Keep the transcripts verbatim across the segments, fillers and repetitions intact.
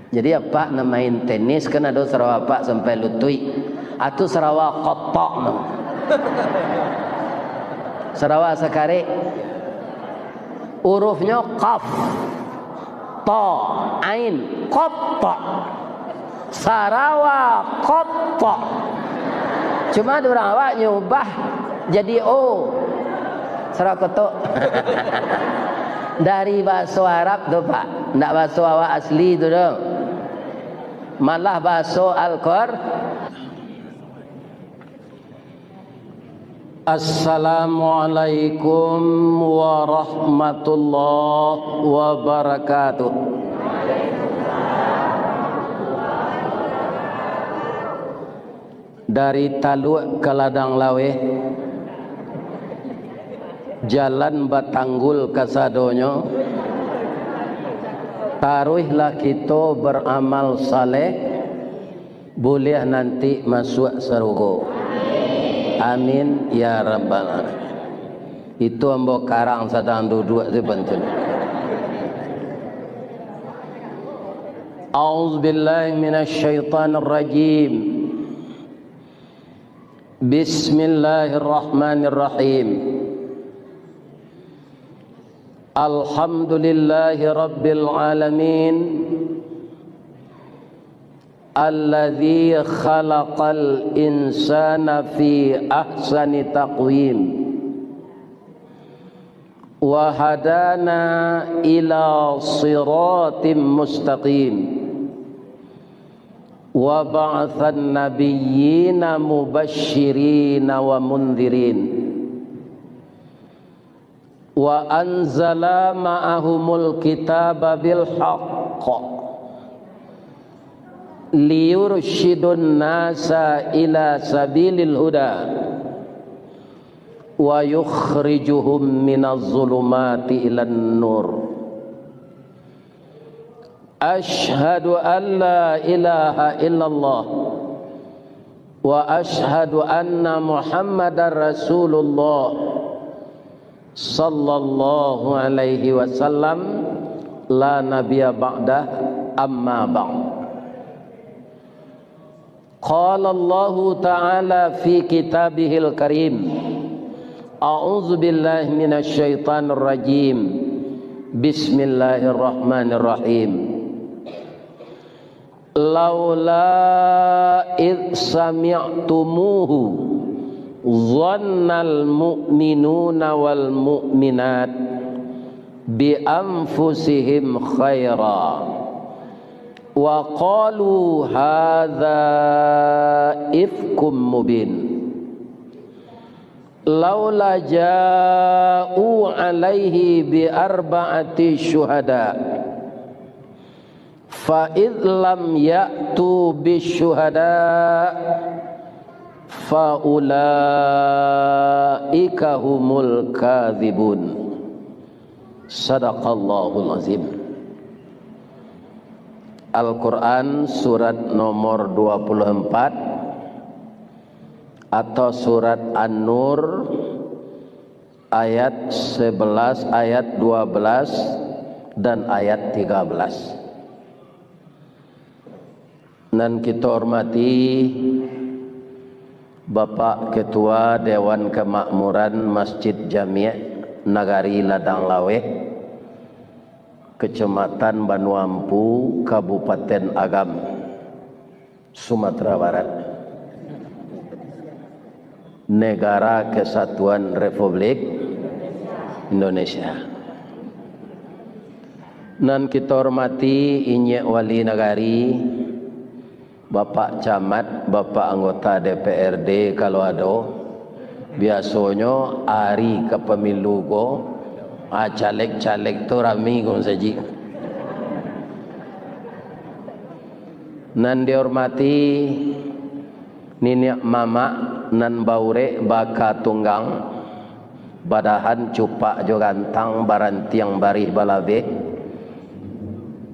Jadi apak nan main tenis kan ado sarawa apak sampai lutuik. Atu sarawa kotok no. Sarawa sakarek. Hurufnyo qaf, ta, ain, kotok. Sarawa kotok. Cuma urang awak nyubah jadi o. Sarawa kotok. Dari bahaso Arab tu, Pak. Ndak bahaso awak asli tu doh. Malah bahaso Al-Qur-, Assalamualaikum warahmatullahi wabarakatuh. Dari Taluak ka Ladang Laweh, jalan batanggul kasadonyo, taruihlah kito baramal saleh, buliah nanti masuak sarugo. Amin, ya rabbal alamin. Itu ambo karang sadang duduak tu pantun. A'udzubillahi minasyaitonirrajim. Bismillahirrahmanirrahim. Alhamdulillahi rabbil alamin. Alladzi khalaqal insana fi ahsani taqwim. Wa hadana ila siratim mustaqim. Wa ba'atsan nabiyyina mubasyirina wa mundzirin. Wa anzala ma'ahumul kitaba bil haqq. Liyursyidun nasa ila sabilil huda. Wa yukhrijuhum minaz zulumati ilan nur. Asyhadu an la ilaha illallah. Wa asyhadu anna Muhammadar Rasulullah. Sallallahu alaihi wasallam. La nabiyya ba'dah. Amma ba'd. Qala Allahu ta'ala fi kitabihil karim. A'udzubillahi minasyaitonirrajim. Bismillahirrahmanirrahim. Laula idh sami'tumuhu, dhannal mu'minuna wal mu'minat bi anfusihim khaira. Wa qalu hadza ifkum mubin. Laula ja'u alaihi bi arba'ati syuhada. Fa idh lam ya'tu bi syuhada. Fa ulaika humul kadzibun. Sadaqallahul azim. Al-Quran surat nomor dua puluh empat atau surat An-Nur ayat sebelas, ayat dua belas, dan ayat tiga belas. Nan kito hormati Bapak Ketua Dewan Kemakmuran Masjid Jamiah Nagari Ladang Laweh, Kecamatan Banua Ampu, Kabupaten Agam, Sumatera Barat, Negara Kesatuan Republik Indonesia. Nan kito hormati Inyiak Wali Nagari, Bapak Camat, Bapak Anggota D P R D kalau ado. Biasonyo ari ka pemilu ko, ah, caleg-caleg tu rami ko sajik. Nan dihormati niniak mamak nan baurek baka tunggang, badahan cupak jo gantang, barantiang barih balabeh,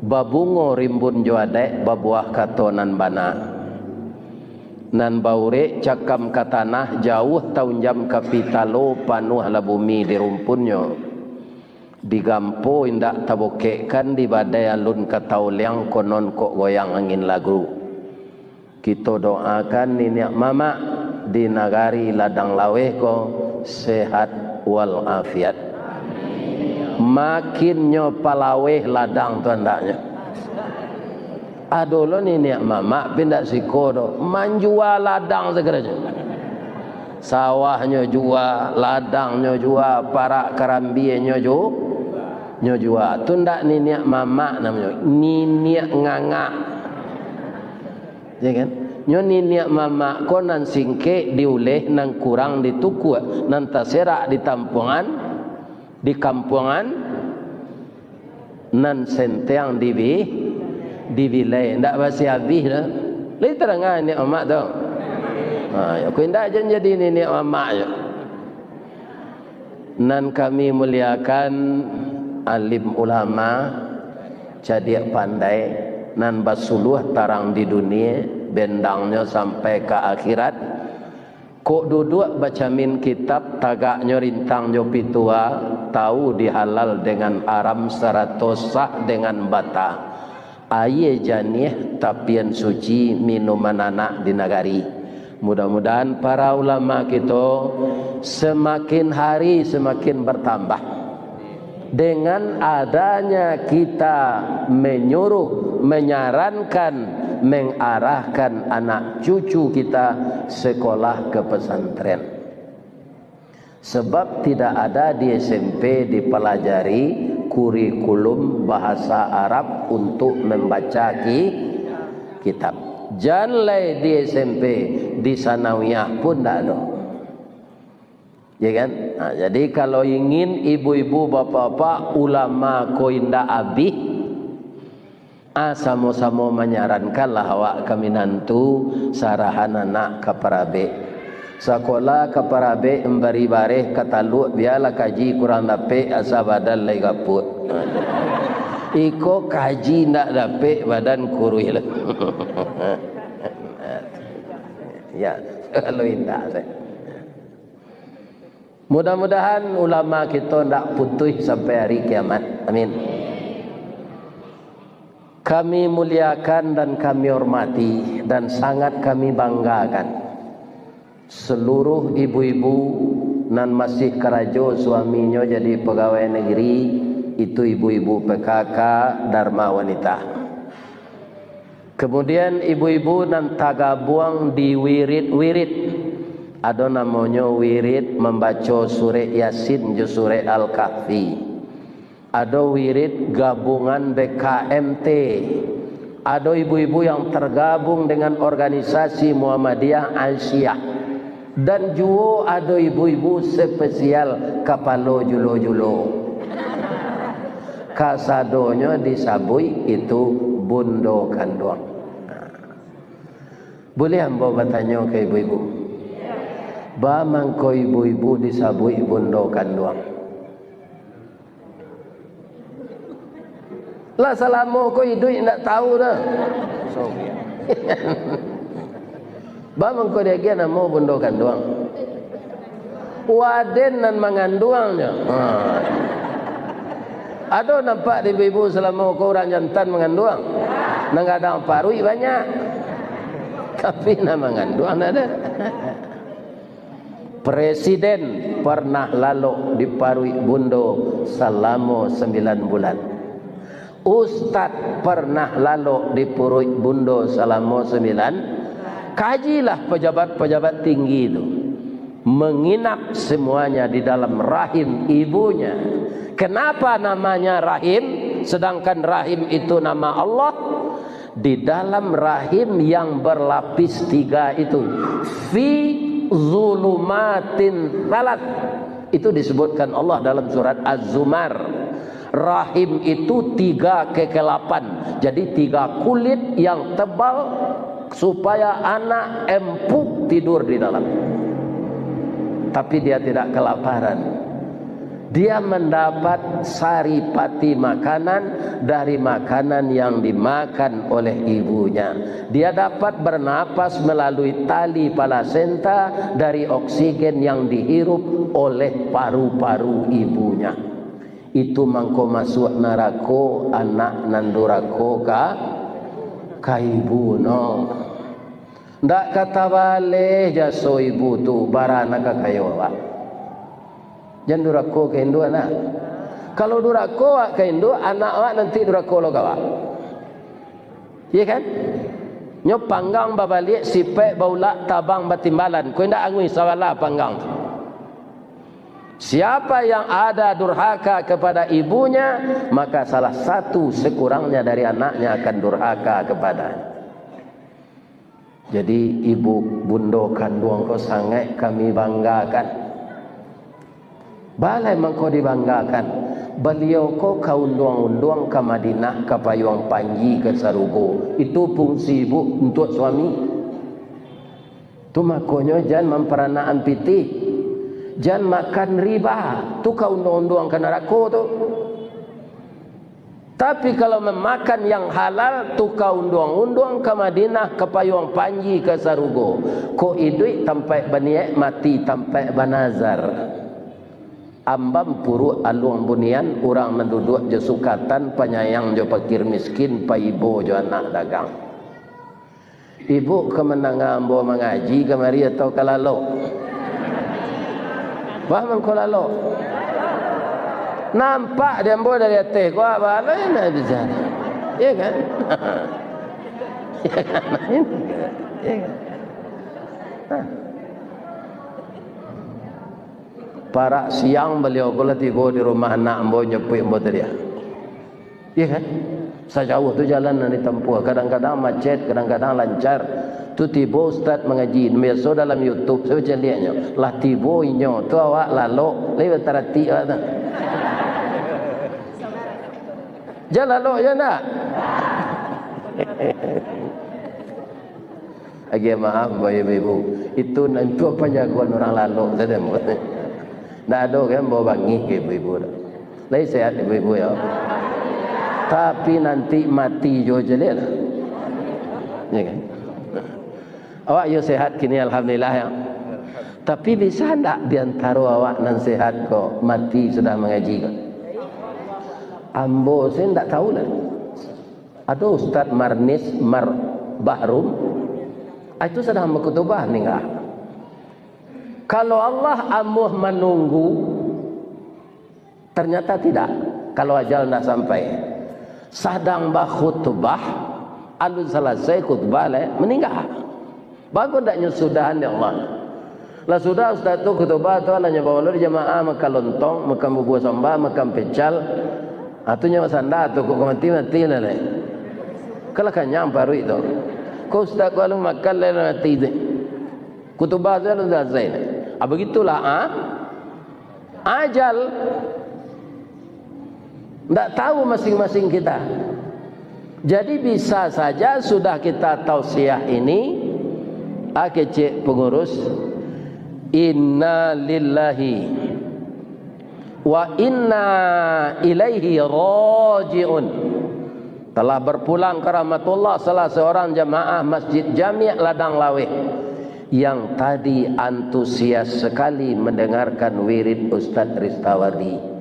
babungo rimbun jo adaik, babuah kato nan bana. Nan baurek cakam ka tanah, jauah taunjam ka pitalo, panuahlah bumi di rumpunnyo. Digampo indak tabokekkan, di badai alun ka tauliang, konon kok goyang angin lagu. Kito doakan niniak mamak di nagari ladang laweh ko sehat wal afiat. Makin nyo palaweh ladang tu andaknyo. Ado lo niniak mamak, pi indak siko doh, manjua ladang sagalo. Sawahnyo jua, ladangnyo jua, parak karambienyo ju-, nyo jua. Tu ndak niniak mamak namonyo, niniak ngangak. Ya kan? Nyo niniak mamak ko nan singkek diuleh, nan kurang ditukuak, nan taserak di tampuangan, di kampuangan, nan senteang dibi-, dibilai, ndak basi abih doh. Lai tadanga niniak mamak tu? Ha, yo, ko indak jan jadi niniak mamak yo. Nan kami muliakan alim ulama, cadiak pandai, nan basuluah tarang di dunia, bendangnyo sampai ka akhirat. Kok duduak bacamin kitab, tagaknyo rintang jo pitua, tahu di halal dengan aram, sarato sah dengan bata. Aia janiah, tapian suci, minuman anak di nagari. Mudah-mudahan para ulama kito semakin hari semakin bertambah. Dengan adanya kita menyuruh, menyarankan, mengarahkan anak cucu kita sekolah ke pesantren. Sebab tidak ada di S M P dipelajari kurikulum bahasa Arab untuk membaca ki-, kitab. Jan lai di S M P, di sanawiyah pun ndak ado. Ya kan? Nah, jadi kalau ingin ibu-ibu, bapak-bapak, ulama ko indak abih, ah, samo-samo manyarankanlah awak ka minantu sarahan anak ka parabek. Sakolah ka parabek, mambari bareh ka taluak, bialah kaji kurang dapek, asa badan lai gapuak. Iko kaji ndak dapek, badan kuruih lah. Ya, kalau indak, saya. Mudah-mudahan ulama kito ndak putuih sampai hari kiamat. Amin. Kami muliakan dan kami hormati dan sangat kami banggakan seluruh ibu-ibu nan masih karajo suaminyo jadi pagawai negeri, itu ibu-ibu P K K Dharma Wanita. Kemudian ibu-ibu nan tagabuang di wirid-wirid, ado namonyo wirid mambaco surek Yasin jo surek Al-Kahfi, ado wirid gabungan B K M T, ado ibu-ibu yang tergabung dengan organisasi Muhammadiyah Aisyah, dan juo ado ibu-ibu spesial kapalo julo-julo. Kasadonyo disabuik itu bundo kanduang. Buliah ambo batanyo ka ibu-ibu, ba mangko ibu-ibu disabuik bundo kanduang? Lah salamo ko iduik ndak tahu doh. Ba mangko diagiah namo bundo kanduang? Waden nan manganduangnyo. Ha. Ado nampak di ibu-ibu salamo ko urang jantan manganduang? Nan gadang paruik banyak. Tapi nan manganduang ndak ado. Presiden pernah lalok di paruik bundo salamo sambilan bulan. Ustad pernah lalok di paruik bundo salamo sambilan. Kajilah pejabat-pejabat tinggi tu. Menginap semuanya di dalam rahim ibunya. Kenapa namanya rahim, sedangkan rahim itu nama Allah? Di dalam rahim yang berlapis tiga itu, fi zulumatin salat, itu disebutkan Allah dalam surat Az-Zumar. Rahim itu tiga kekelapan, jadi tiga kulit yang tebal, supaya anak empuk tidur di dalam. Tapi dia tidak kelaparan. Dia mendapat saripati makanan dari makanan yang dimakan oleh ibunya. Dia dapat bernapas melalui tali plasenta dari oksigen yang dihirup oleh paru-paru ibunya. Itu mangko masuak narako anak nan durako ka, ka ibu no. Ndak ka tabaleh jaso ibu tu, bara nan ka kayo awak. Jan durako ka induak, nak. Kalau durako awak ka induak, anak awak nanti durako lo ka awak. Iya kan? Nyo panggang babaliak, sipek baulak, tabang batimbalan. Ko indak anguih sabala panggang tu. Siapa yang ada durhaka kepada ibunya, maka salah satu sekurangnya dari anaknya akan durhaka kepadanya. Jadi, ibu bundo kanduang ko sangaik kami banggakan. Balai mangko dibanggakan. Baliau ko ka unduang-unduang ka Madinah, ka payuang panji ka sarugo. Itu fungsi ibu untuak suami. Tu makonyo jan mamparanak pitih, jan makan riba, tu ka unduang-unduang ka narako tu. Tapi kalau mamakan yang halal, tu ka unduang-unduang ka Madinah, ka payuang panji ka sarugo. Kok iduik tampaik baniaik, mati tampaik banazar. Ambam puruak aluang bunian, urang nan duduak jo sukatan, panyayang jo pakir miskin, paibo jo anak dagang. Ibu ka mandanga ambo mangaji kamari atau ka lalok? Wah, mangko lalok. Nampak di ambo dari ateh ko, apo lah nan bicara. Iya kan? Iya kan? Iya kan? Nah. Parak siang baliau ko lah tibo di rumah anak ambo, nyapuik ambo tadi. Iya kan? Sajauah tu jalan nan ditampuah. Kadang-kadang macet, kadang-kadang lancar. Tu tibo ustaz mangaji. Biaso dalam YouTube, saya baca liaknyo. Lah tibo inyo. Tu awak lalok. Lai bataratik awak tu. Jan lalok, jan ndak? Agiah maaf, Bapak Ibu. Itu nan tu panjagoan urang lalok sajo. Ndak ado kan bawa bangih ka ibu-ibu tu. Lai sehat ibu-ibu yo. Tapi nanti mati jo caliak lah. Ya kan? Awak yo sehat kini, alhamdulillah ya. Tapi bisa ndak di antaro awak nan sehat ko mati sudah mangaji ko? Ambo se ndak tahu lah. Ado Ustaz Marnis Mar Bahrum, ah, itu sadang bakutubah ningga. Kalau Allah amuah manunggu, ternyata tidak. Kalau ajal ndak sampai, sadang bakhutubah, alun salasai khutbah lai, maningga. Bagus ndak nyo sudahan dek Allah? Lah sudah ustaz tu khutubah tu, alah nyo bawa lo di jamaah makan lontong, makan bubua samba, makan pecal. Ah, tu nyo basanda tu, kok ka mati, mati lah lai. Kalah kanyang paruik tu. Ko ustaz ko alun makan lai lah mati tu. Khutubah tu alun salasai. Ah, begitulah, ah. Ajal. Ndak tahu masing-masing kita. Jadi bisa saja sudah kita tausiah ini, ah, kecek pengurus, "Inna lillahi wa inna ilaihi raji'un." Telah berpulang ke rahmatullah salah seorang jamaah Masjid Jami' Ladang Laweh yang tadi antusias sekali mendengarkan wirid Ustaz Ristawardi.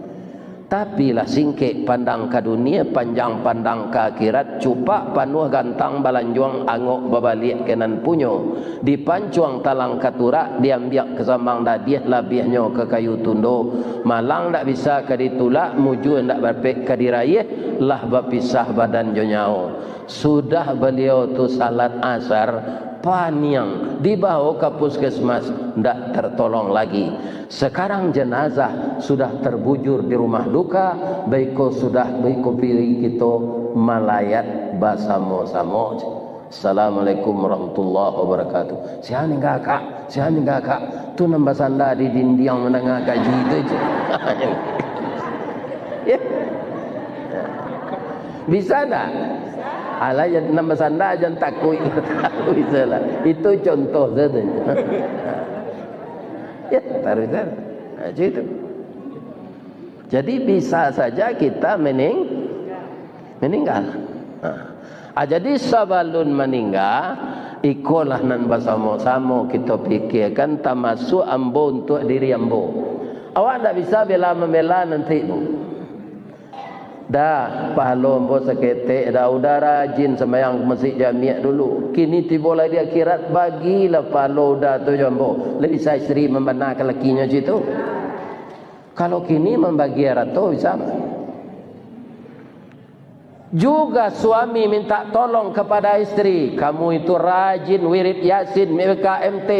Tapi lah singkek pandang ka dunia, panjang pandang ka akhirat, cupak panuah gantang balanjuang, angok babaliak ka nan punyo, dipancuang talang ka turak, diambiak ka sambang dadiah, labiahnyo ka kayu tundo, malang ndak bisa ka ditulak, mujua ndak dapek ka diraiah, lah bapisah badan jo nyawo. Sudah baliau tu salat asar, paniang, dibawo ka puskesmas, ndak tertolong lagi. Sekarang jenazah sudah terbujur di rumah duka, baiko sudah baiko piri kito malayat basamo-samo. Assalamualaikum warahmatullahi wabarakatuh. Sia ningga, Kak? Sia ningga, Kak? Tu nan basanda di dindiang mandanga kaji tu je. Ya. Bisa ndak? Alah, jan, nan basanda jan takuik. Bisa lah. Itu contoh saja. Ya, taruih saja. Nah, macam itu. Jadi, bisa saja kita mening-, meninggal. Nah. Ah, jadi, sabalun maningga, ikolah nan basamo-samo kito pikirkan, tamasuak ambo untuak diri ambo. Awak ndak bisa bela-mambela nanti, Bu. Dah, pahalo ambo saketek dah, udah rajin sambayang masjid jamiak dulu. Kini tibo lah di akhirat, bagilah pahalo udah tu jo ambo. Lai bisa isteri mambana ka lakinyo situ. Kalau kini mambagi harato bisa. Juga suami minta tolong kepada isteri, "Kamu itu rajin wirid Yasin, M K M T,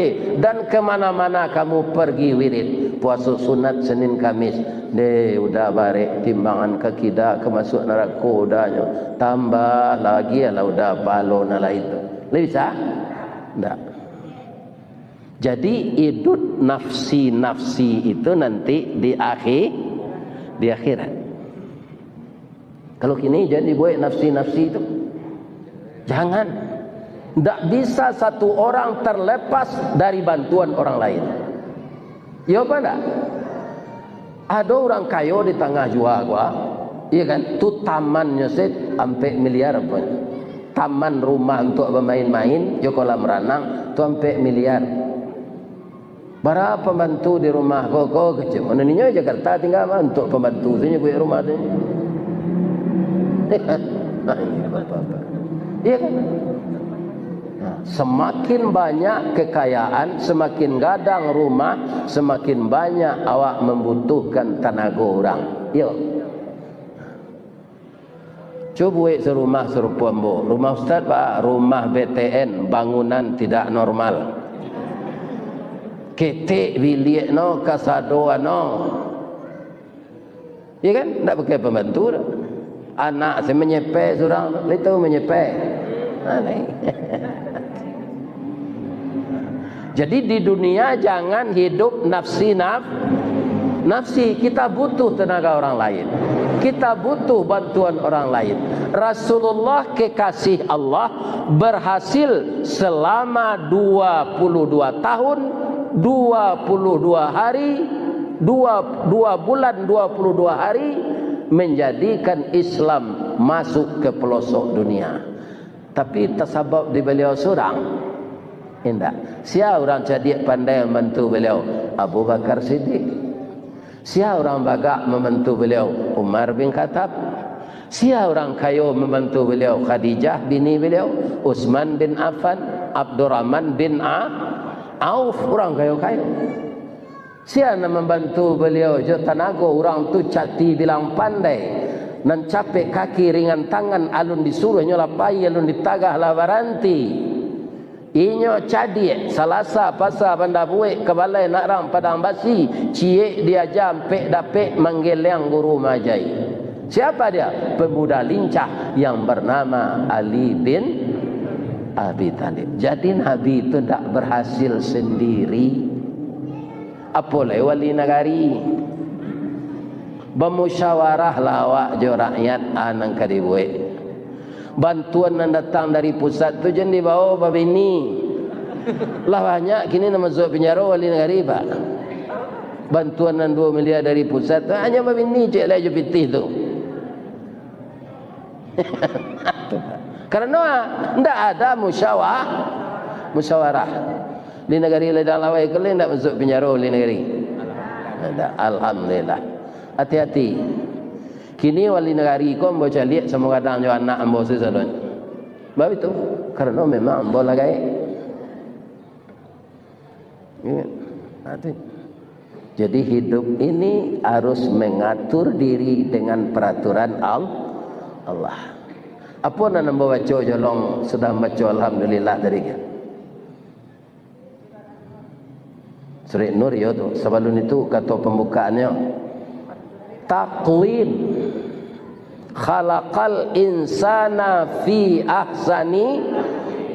dan kemana-mana kamu pergi wirid. Puaso sunat Senin Kamis." Deh, udah barek timbangan ka kida, ka masuak narako udahnyo. Tambah lagi lah udah pahalo nan lain tu. Lai bisa? Ndak. Jadi, hidup nafsi-nafsi itu nanti di akhi-, di akhirat. Kalau kini, jangan dibuek nafsi-nafsi itu. Jangan. Ndak bisa satu orang terlepas dari bantuan orang lain. Iyo apa ndak? Ado urang kayo di tangah jua gua, iyo kan? Tu tamannyo se ampek miliar punyo. Taman rumah untuak bamain-main, jo kolam ranang, tu ampek miliar. Bara pambantu di rumah ko, ko kecek. Mano ninyo Jakarta tingga mah, untuak pambantu tu nyo buek rumah tu. Iyo kan? Nah, semakin banyak kekayaan, semakin gadang rumah, semakin banyak awak mambutuhkan tanago urang. Iyo. Cubo buek sarumah sarupo ambo. Rumah ustaz, Pak, rumah B T N, bangunan tidak normal. Ketek biliak no, kasado ano. Iyo kan? Ndak pakai pambantu doh. Anak se manyepek surang, lai tahu manyepek. Ha, lai. Jadi, di dunia jangan hidup nafsi naf-, nafsi. Kita butuh tenaga orang lain. Kita butuh bantuan orang lain. Rasulullah kekasih Allah berhasil selama dua puluh dua tahun, dua puluh dua hari, dua, dua bulan dua puluh dua hari, menjadikan Islam masuk ke pelosok dunia. Tapi tasabab di baliau surang? Indak. Sia urang cadiak pandai mambantu baliau? Abu Bakar Siddiq. Sia urang bagak mambantu baliau? Umar bin Khattab. Sia urang kayo mambantu baliau? Khadijah bini baliau, Utsman bin Affan, Abdurrahman bin A-, Auf, urang kayo-kayo. Sia nan mambantu baliau jo tanago? Urang tu cati bilang pandai, nan capek kaki ringan tangan, alun disuruah nyo lah pai, alun ditagah lah baranti. Inyo cadiak, Salasa Pasa Banda Buek, ka balai nak rang Padang Basi, ciek diaja ampek dapek, manggeliang guru maajai. Siapa dia? Pemuda lincah yang bernama Ali bin Abi Thalib. Jadi Nabi itu ndak berhasil sendiri. Apo lai wali nagari. Bamusyawarahlah awak jo rakyat, a nan ka dibuek. Bantuan nan datang dari pusat tu jan dibawa babini. Lah banyak kini nan masuak pinjaro wali nagari, Pak. Bantuan nan duo miliar dari pusat tu, hanyo babini ciek lai jo pitih tu. Karano ndak ada musyawa-, musyawarah. Di nagari ladang lawai ko lai ndak masuak pinjaro di nagari. Ndak, alhamdulillah. Hati-hati. Kini wali nagari ko ambo caliak samo gadang jo anak ambo sasadonyo. Baitu, karano memang ambo lah gaek. Ingat, hati. Jadi, hidup ini harus mengatur diri dengan peraturan Al-, Allah. Apo nan ambo baco jolong sudah baco alhamdulillah tadi? Surah Nur, iyo tu. Sabalum itu, kato pambukaannyo, taqwim. Khalaqal insana fi ahsani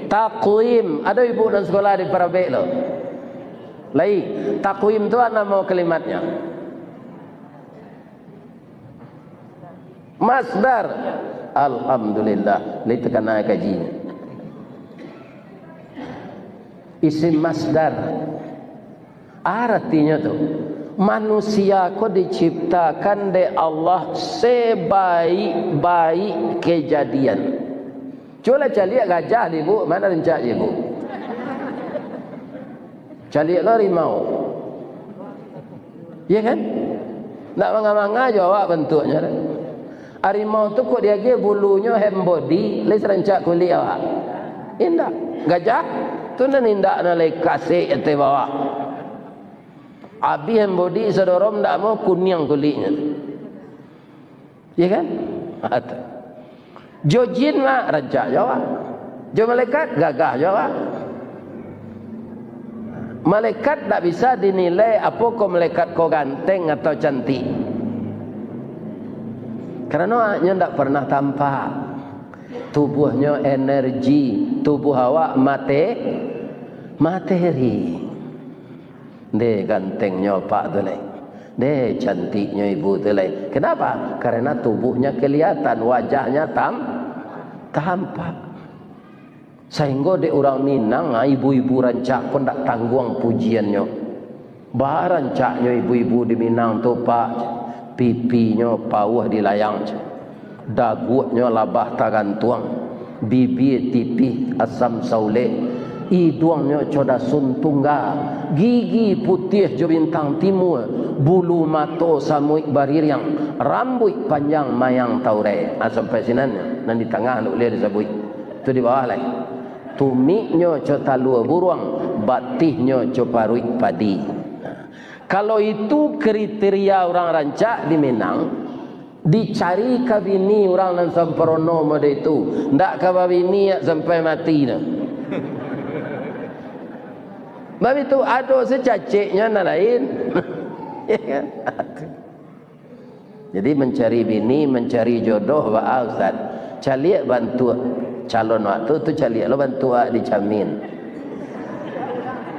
taqwim. Ado ibu nan sakolah di Parabek tu? Lai, taqwim tu a namo kalimatnyo? Masdar. Alhamdulillah, lai takana kaji. Isim masdar. Aratinyo tu, manusia ko diciptakan dek Allah sebaik-baik kejadian. Cubolah caliak gajah, Ibu, mana rancak, Ibu? Caliak lo harimau. Iya kan? Ndak manga-manga jo awak bantuaknyo tu. Harimau tu kok diagiah bulunyo hand body, lai sarancak kulik awak? Indak. Gajah tu nan indak, nan lai kasek ateh bawah. Abih hand body sadorong ndak mau kuniang kuliknyo. Iya kan? Jo jin mah rancak jo awak. Jo malaikat gagah jo awak. Malaikat ndak bisa dinilai apo ko malaikat ko ganteng atau cantik. Karano awaknyo ndak pernah tampak. Tubuhnyo energi, tubuh awak mate-, materi. Deh gantengnyo apak tu lai. Deh cantiknyo ibu tu lai. Kenapa? Karena tubuhnya kelihatan, wajahnya tam-, tampak. Sahinggo dek urang Minang, ah, ibu-ibu rancak pun ndak tangguang pujiannyo. Barancaknyo ibu-ibu di Minang tu, Pak. Pipinyo pauah di layang, daguaknyo labah tagantuang, bibia tipih asam saulek, iduangnyo co dasun tungga, gigi putiah jo bintang timua, bulu mato samuik baririang, rambuik panjang mayang taurek. Ah, sampai sinan, nan di tangah tu buliah disabuik. Tu di bawah lai. Tumiknyo co talua buruang, batihnyo co paruik padi. Kalau itu kriteria urang rancak di Minang, dicari ka bini urang nan samparono model itu, ndak ka babini sampai mati tu. Bab itu ado se caceknyo nan lain. Ya kan? Jadi, mencari bini, mencari jodoh, baa, Ustaz? Caliak bantuak calon awak tu, tu caliak lo bantuak awak di camin.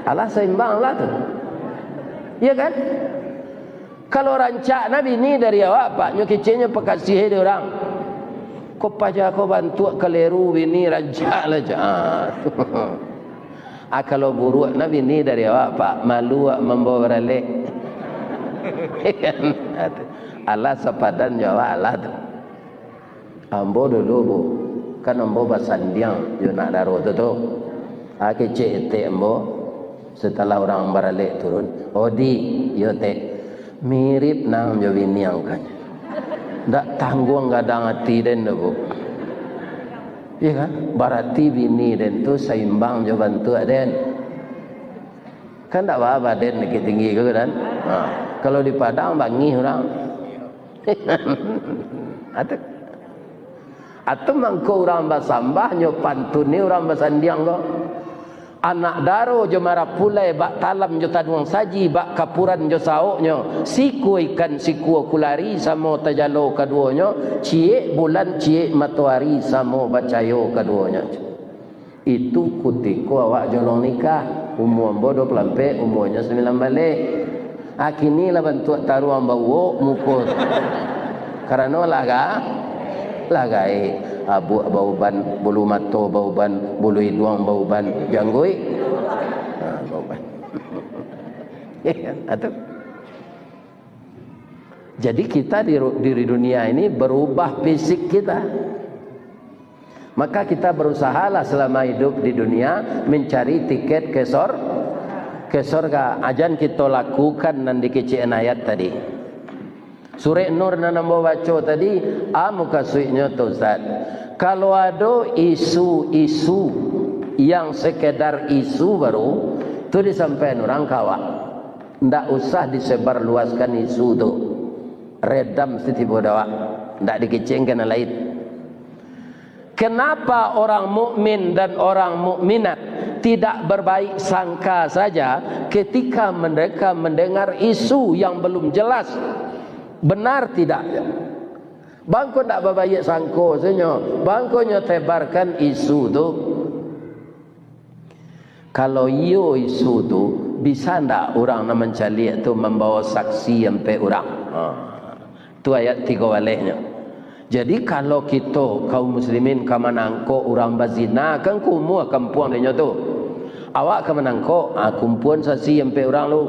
Alah saimbang lah tu. Iya kan? Kalau rancak na bini dari awak, Pak, nyo keceknyo pakasih di urang. Ko paja ko bantuak kaleru bini rancak lah, cak. Ah. Ah, kalau buruak na bini dari awak, Pak, malu awak mambawa baralek. Alah sapadan jo awak lah tu. Ambo dulu, Bu, kan ambo basandiang jo nak daro tu, tu. Ah, kecek etek ambo, setelah urang baralek turun, "Odi, iyo, Tek, mirip nang jo bini ang," kan. Ndak tangguang gadang ati den tu, Bu. Iya kan? Barati bini den tu saimbang jo bantuak den. Kan ndak baa badan Bukik Tinggi ko kan? Ha. Kalau di Padang bangih urang. Atau, atau mangko urang basambah nyo pantuni urang basandiang ko. Anak daro jo marapulai, bak talam jo taduang saji, bak kapuran jo saoknyo, sikua ikan sikua kulari samo tajalo kaduonyo, ciek bulan ciek matoari samo bacayo kaduonyo. Itu kutiko awak jolong nikah, umua ambo duo puluah ampek, umuanyo sambilan baleh. Ah, kini lah bantuak taruang bauok muko tu. Karano lah ga-, lah gaek. Abuak bauban, bulu mato bauban, bulu iduang bauban, jangguik. Ha, bauban. Atu. Jadi kita di ru-, di dunia ini berubah fisik kita. Maka kita berusahalah selama hidup di dunia mencari tiket ke sor-, ke sorga. Ajan kita lakukan nan dikecekan ayat tadi. Surek Nur nan ambo baco tadi, a mukasuiknyo tu, Ustaz. Kalau ado isu-isu yang sekedar isu baru, tu disampaikan urang ka awak. Ndak usah disebarluaskan isu tu. Redam sitibo dawak. Ndak dikecengkan nan lain. Kenapa orang mukmin dan orang mukminat tidak berbaik sangka saja ketika mereka mendengar isu yang belum jelas benar tidaknya? Bangko ndak babaik sangko sajo, bangko nyo tebarkan isu tu. Kalau iyo isu tu, bisa ndak urang nan mancaliak tu mambawa saksi ampek urang? Ha. Tu ayat tigo balehnyo. Jadi, kalau kito kaum muslimin ka manangkok urang bazina, kan kumuah kampuang dinyo tu. Awak ka manangkok, ha, kumpuan saksi ampek urang lu.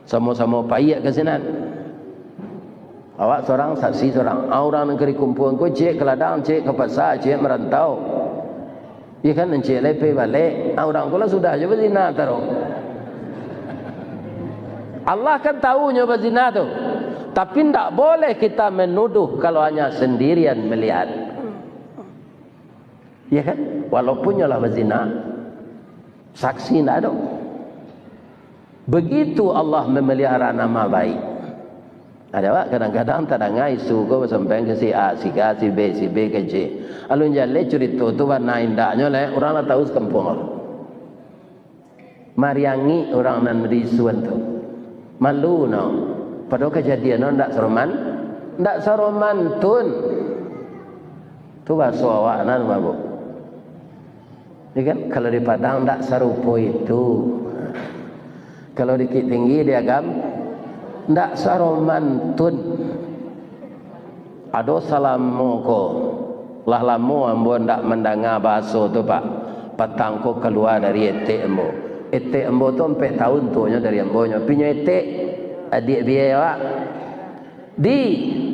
Samo-samo paiak ka sinan. Awak sorang, saksi sorang. Ah, urang nan ka dikumpuan ko, ciek ka ladang, ciek ka pasa, ciek marantau. Iyo kan, ciek lai pai balek. Ah, urang ko lah sudah jo bazina taruih. Allah kan tahu nyo bazina tu. Tapi ndak boleh kita menuduh kalau hanya sendirian melihat. Ya kan? Walaupun nyo lah bazina, saksi ndak ado. Begitu Allah memelihara nama baik. Ada awak kadang-kadang tadanga isu ko basampaian ka si A, si K, si B, si B ka C. Alun jaleh curito tu bana indaknyo leh, urang lah tahu sakampuang. Mariangik urang nan diisuan tu. Malu no. Padahal kajadian no ndak saroman, ndak saromantun. Tu bahaso awak nan mabuk. Ya kan? Kalau di Padang ndak sarupo itu. Kalau di Bukittinggi, di Agam, ndak saromantun. Ado salamo ko, lah lamo ambo ndak mandanga bahaso tu, Pak. Patang ko kalua dari etek ambo. Etek ambo tu ampek taun tuonyo dari ambo nyo. Pinyo etek, adiak bia awak. Di,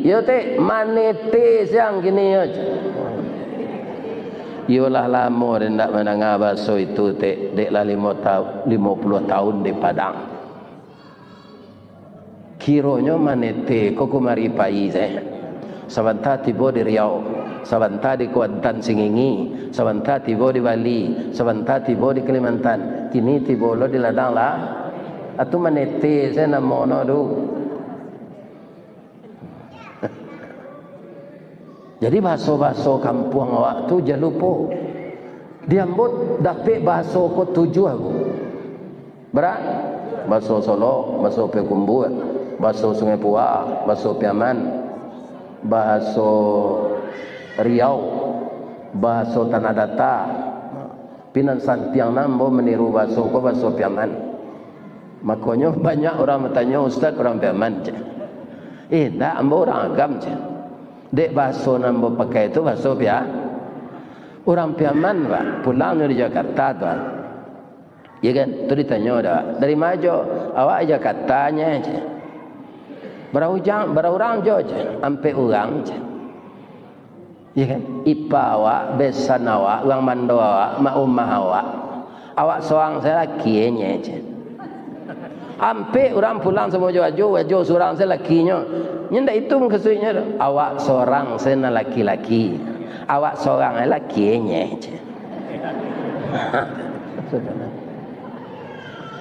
yo, Tek, manete siang kini yo, ceh. Yo lah lamo dek ndak mandanga bahaso itu, Tek. Dek lah limo tau-, limo puluah taun di Padang. Kironyo manete ko kumari pai se. Sabanta tibo di Riau, sabanta di Kuantan Singingi, sabanta tibo di Bali, sabanta tibo di Kalimantan. Kini tibo lo di ladang lah. Atu manete se namo no tu. Jadi bahaso-bahaso kampuang awak tu jan lupo. Di ambo dapek bahaso ko tujuah ko. Bara? Bahaso Solok, bahaso Payakumbuah, bahaso Sungai Pua, bahaso Piaman, bahaso Riau, bahaso Tanah Data. Tapi nan santiang nan ambo maniru bahaso ko bahaso Piaman. Makonyo banyak urang batanyo, "Ustaz, urang Piaman," ceh. "Eh, ndak, ambo urang Agam," ceh. Dek bahaso nan ambo pakai tu bahaso Pia-, urang Piaman, Pak. Pulangnyo di Jakarta tu, ah. Iya kan? Tu ditanyo dah, "Dari ma jo?" "Awak Jakarta nyo," ceh. "Bara ujang, bara urang jo?" ceh. "Ampek urang," ceh. Iya kan? Ipa awak, besan awak, urang bando awak, mak umah awak. Awak sorang se laki nyo, ceh. Ampek urang pulang samo jo Ajo, Ajo surang se lakinyo. Nyo ndak itu mukasuiknyo tu. Awak sorang se nan laki-laki. Awak sorang se laki nyo, ceh.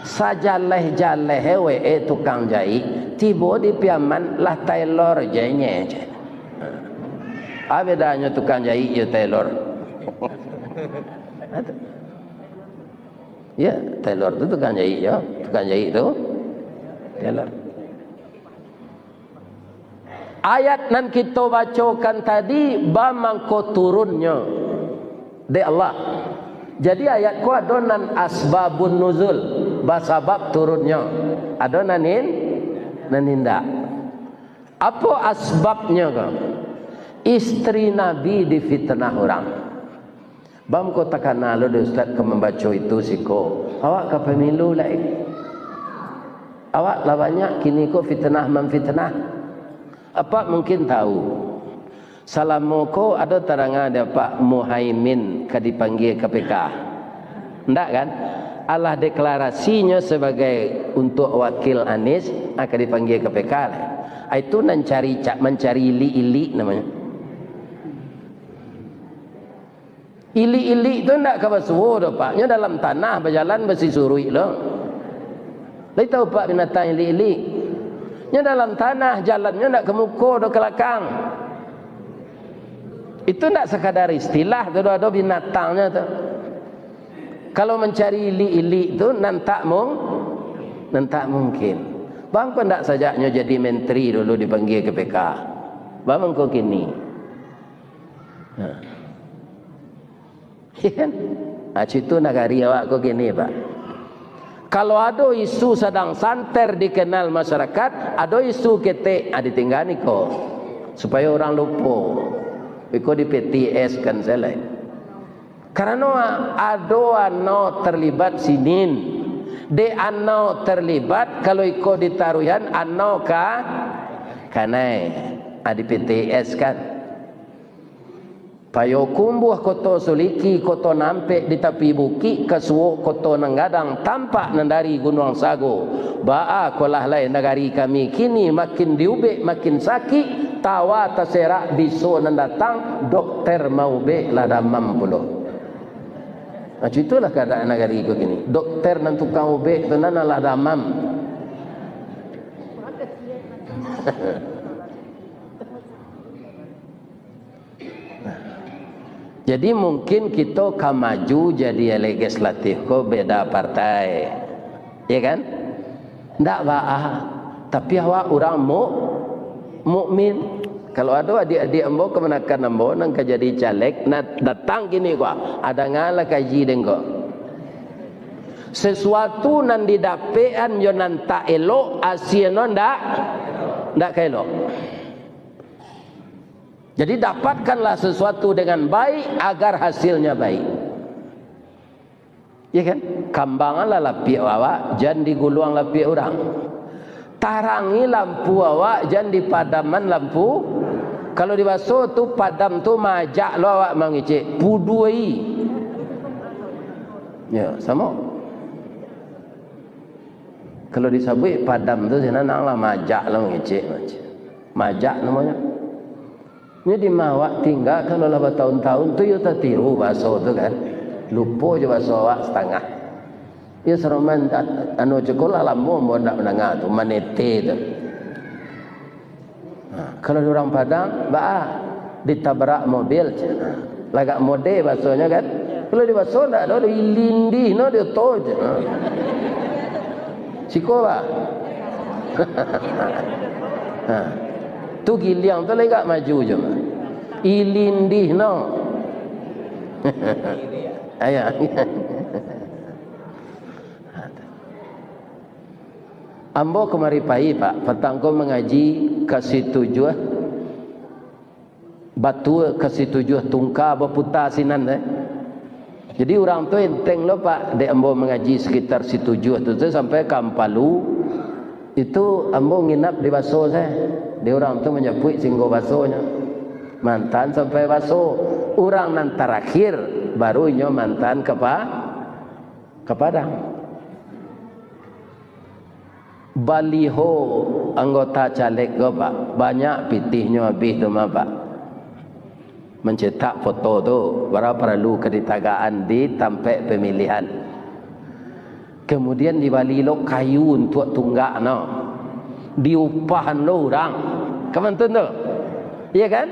Sajaleh-jaleh we, eh, tukang jaik, tibo di Piaman lah tailor je nye, ceh. Ah, bedanyo tukang jaik jo tailor. Ya, tailor tu tukang jaik jo, tukang jaik tu tailor. Ayat nan kito bacokan tadi, ba mangko turunnyo dek Allah. Jadi, ayat ko ado nan asbabun nuzul, basabab turunnyo. Ado nan in-, nan indak. Apo asbabnyo ko? Istri Nabi difitnah urang. Baa mangko takana lo dek Ustaz ka mambaco itu siko? Awak ka pamilu lai. Awak lah banyak kini ko fitnah mamfitnah. Apak mungkin tahu, salamo ko ado tadanga dek Apak Muhaimin ka dipanggia K P K? Ndak kan? Alah deklarasinyo sabagai untuak wakil Anies, ah, ka dipanggia K P K lah. Ah, itu nan cari, cak mancari ilik-ilik namonyo. Ilik-ilik tu ndak ka basuo doh, Pak. Nyo dalam tanah bajalan basisuruik lo. Lai tahu, Pak, binatang ilik-ilik? Nyo dalam tanah, jalannyo ndak ka muko doh, ka lakang. Itu ndak sakadar istilah tu doh, ado binatangnyo tu. Kalau mancari ilik-ilik tu nan tak mung-, nan tak mungkin. Baa mangko ndak sajaknyo jadi menteri dulu dipanggia K P K? Baa mangko kini? Nah. Iya kan? Ah, citu nagari awak ko kini, Pak. Kalau ado isu sadang santer dikenal masyarakat, ado isu ketek, ah, ditinggaan iko. Supayo urang lupo. Iko di P T S kan salah. Karano ado anau terlibat sinin. Dek anau terlibat, kalau iko ditaruihan, anau ka kanai. Ah, di P T S kan. Payokumbuah, Koto Suliki, Koto Nampek di tapi bukik, ka suok Koto Nan Gadang, tampak nan dari Gunuang Sago. Baa kolah lai nagari kami kini, makin diubek makin sakik, tawa taserak biso nan datang, dokter maubek lah damam pulo. Nah, itulah kaadaan nagari ko kini. Dokter nan tukang ubek tu nan lah damam. Jadi mungkin kito ka maju jadi legislatif ko beda partai. Ya kan? Ndak baa, tapi awak urang mu-, mukmin. Kalau ado adik-adik ambo, kamanakan ambo nan ka jadi caleg, na datang kini ko, ah, dangalah kaji den ko. Sesuatu nan didapekan jo nan tak elok, asianyo ndak, ndak ka elok. Jadi, dapatkanlah sesuatu dengan baik agar hasilnya baik. Ya kan? Kambanganlah lapiak awak, jan diguluang lapiak urang. Tarangi lampu awak, jan dipadaman lampu. Kalau di baso tu, padam tu maajak lo awak mangecek, puduai. Ya, samo. Kalau disabuik padam tu, sinan lah maajak lo mangecek, maajak. Maajak namonyo. Nyo di ma awak tingga, kalau lah batahun-tahun tu, yo tatiru baso tu kan. Lupo jo baso awak satangah. Yo saroman, a-, anu cako lah lamo ambo ndak mandanga tu, manete tu. Ha, kalau di urang Padang, baa, ditabrak mobil, cak. Ha, lagak mode basonyo kan. Kalau di baso ndak ado, ilindih no di oto, cak. Ha. Siko, ba. Ha. Tu giliang tu lagak maju jo, ba. Ilindih no. Ayah. Ambo kamari pai, Pak, patang ko mangaji ka Situjuah, batua ka Situjuah tungka baputa sinan, eh. Jadi, urang tu enteng lo, Pak, dek ambo mangaji sekitar Situjuah tu, tu sampai ka Ampalu, itu ambo nginap di baso sae. Di urang tu manjapuik singgo basonyo. Mantan sampai baso. Urang nan tarakhir, baru inyo mantan ka Pa-, ka Padang. Baliho anggota caleg ko, Pak, banyak pitihnyo abih tu mah, Pak. Mancetak foto tu, bara paralu ka ditagakan di tampek pamilihan. Kamudian, dibali lo kayu untuak tunggak no. Diupahan lo urang. Ka mantun tu. Iya kan?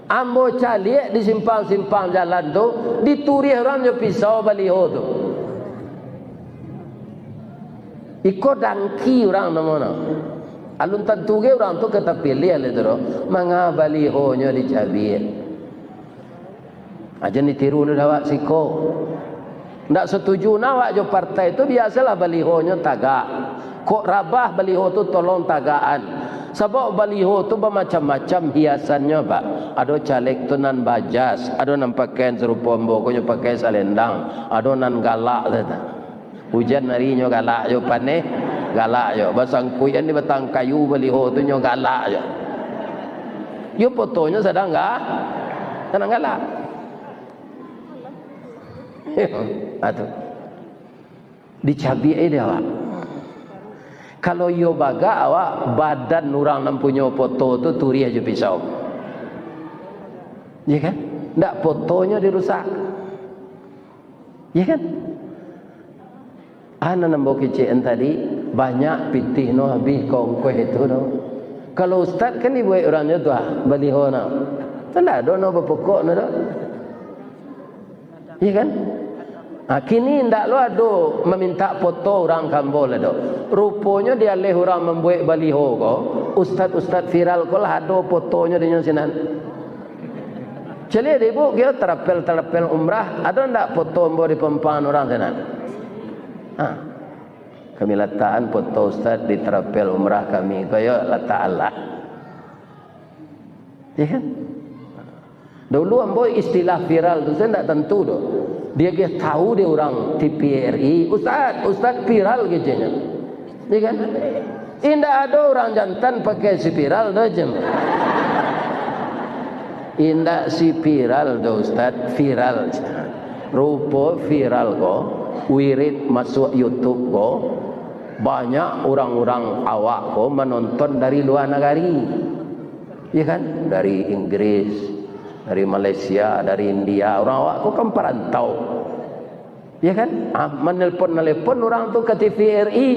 Ambo caliak di simpang-simpang jalan tu, dituriah urang jo pisau baliho tu. Iko dangki urang namonyo. Alun tantu ge urang tu ka tapiliah lai tu doh. Manga balihonyo dicabiak. Aja ditiru dek awak siko. Ndak satuju nah awak jo partai tu, biasolah balihonyo tagak. Kok rabah baliho tu tolong tagakan. Sabab baliho tu bamacam-macam hiasannyo, Pak. Ado caleg tu nan bajas, ado nan pakaian sarupo ambo ko nyo pakai salendang, ado nan galak tu. Ujan ari nyo galak jo, paneh galak jo. Basangkuikan di batang kayu baliho tu nyo galak jo. Yo fotonyo sadang ga-, sadang galak. Atu. Dicabiak dek awak. Kalau iyo bagak awak, badan urang nan punyo foto tu turiah jo pisau. Iya kan? Ndak fotonyo dirusak. Iya kan? Anan ambo kecekan tadi, banyak pitih no abih ka ongkoh itu no. Kalau ustad kan dibuek urang nyo tu ah, baliho no. Tu ndak ado no bapokok no doh. Iya kan? Ha, kini ndak lo ado mamintak foto urang ka ambo lah doh. Ruponyo dialeh urang mambuek baliho ko, ustad-ustad viral ko lah ado fotonyo dinyo sinan. Caliak dek ibu, kiro tarapel-tarapel umrah, ado ndak foto ambo di pampangan urang sinan? Ha. Kami latakan foto ustad di tarapel umrah kami ko, yo latak alah. Iya kan? Dulu ambo istilah viral tu, saya ndak tantu doh. Diagiah tahu dek urang T V R I, "Ustad, ustad viral," keceknyo. Iya kan? Indak ado urang jantan pakai spiral doh, jem. Indak si viral tu, Ustaz, viral. Rupo viral ko, wirid masuak YouTube ko, banyak urang-urang awak ko manonton dari lua nagari. Ya kan? Dari Inggris, dari Malaysia, dari India. Urang awak ko kan parantau. Ya kan? Ah, manelpon-nelepon urang tu ka T V R I.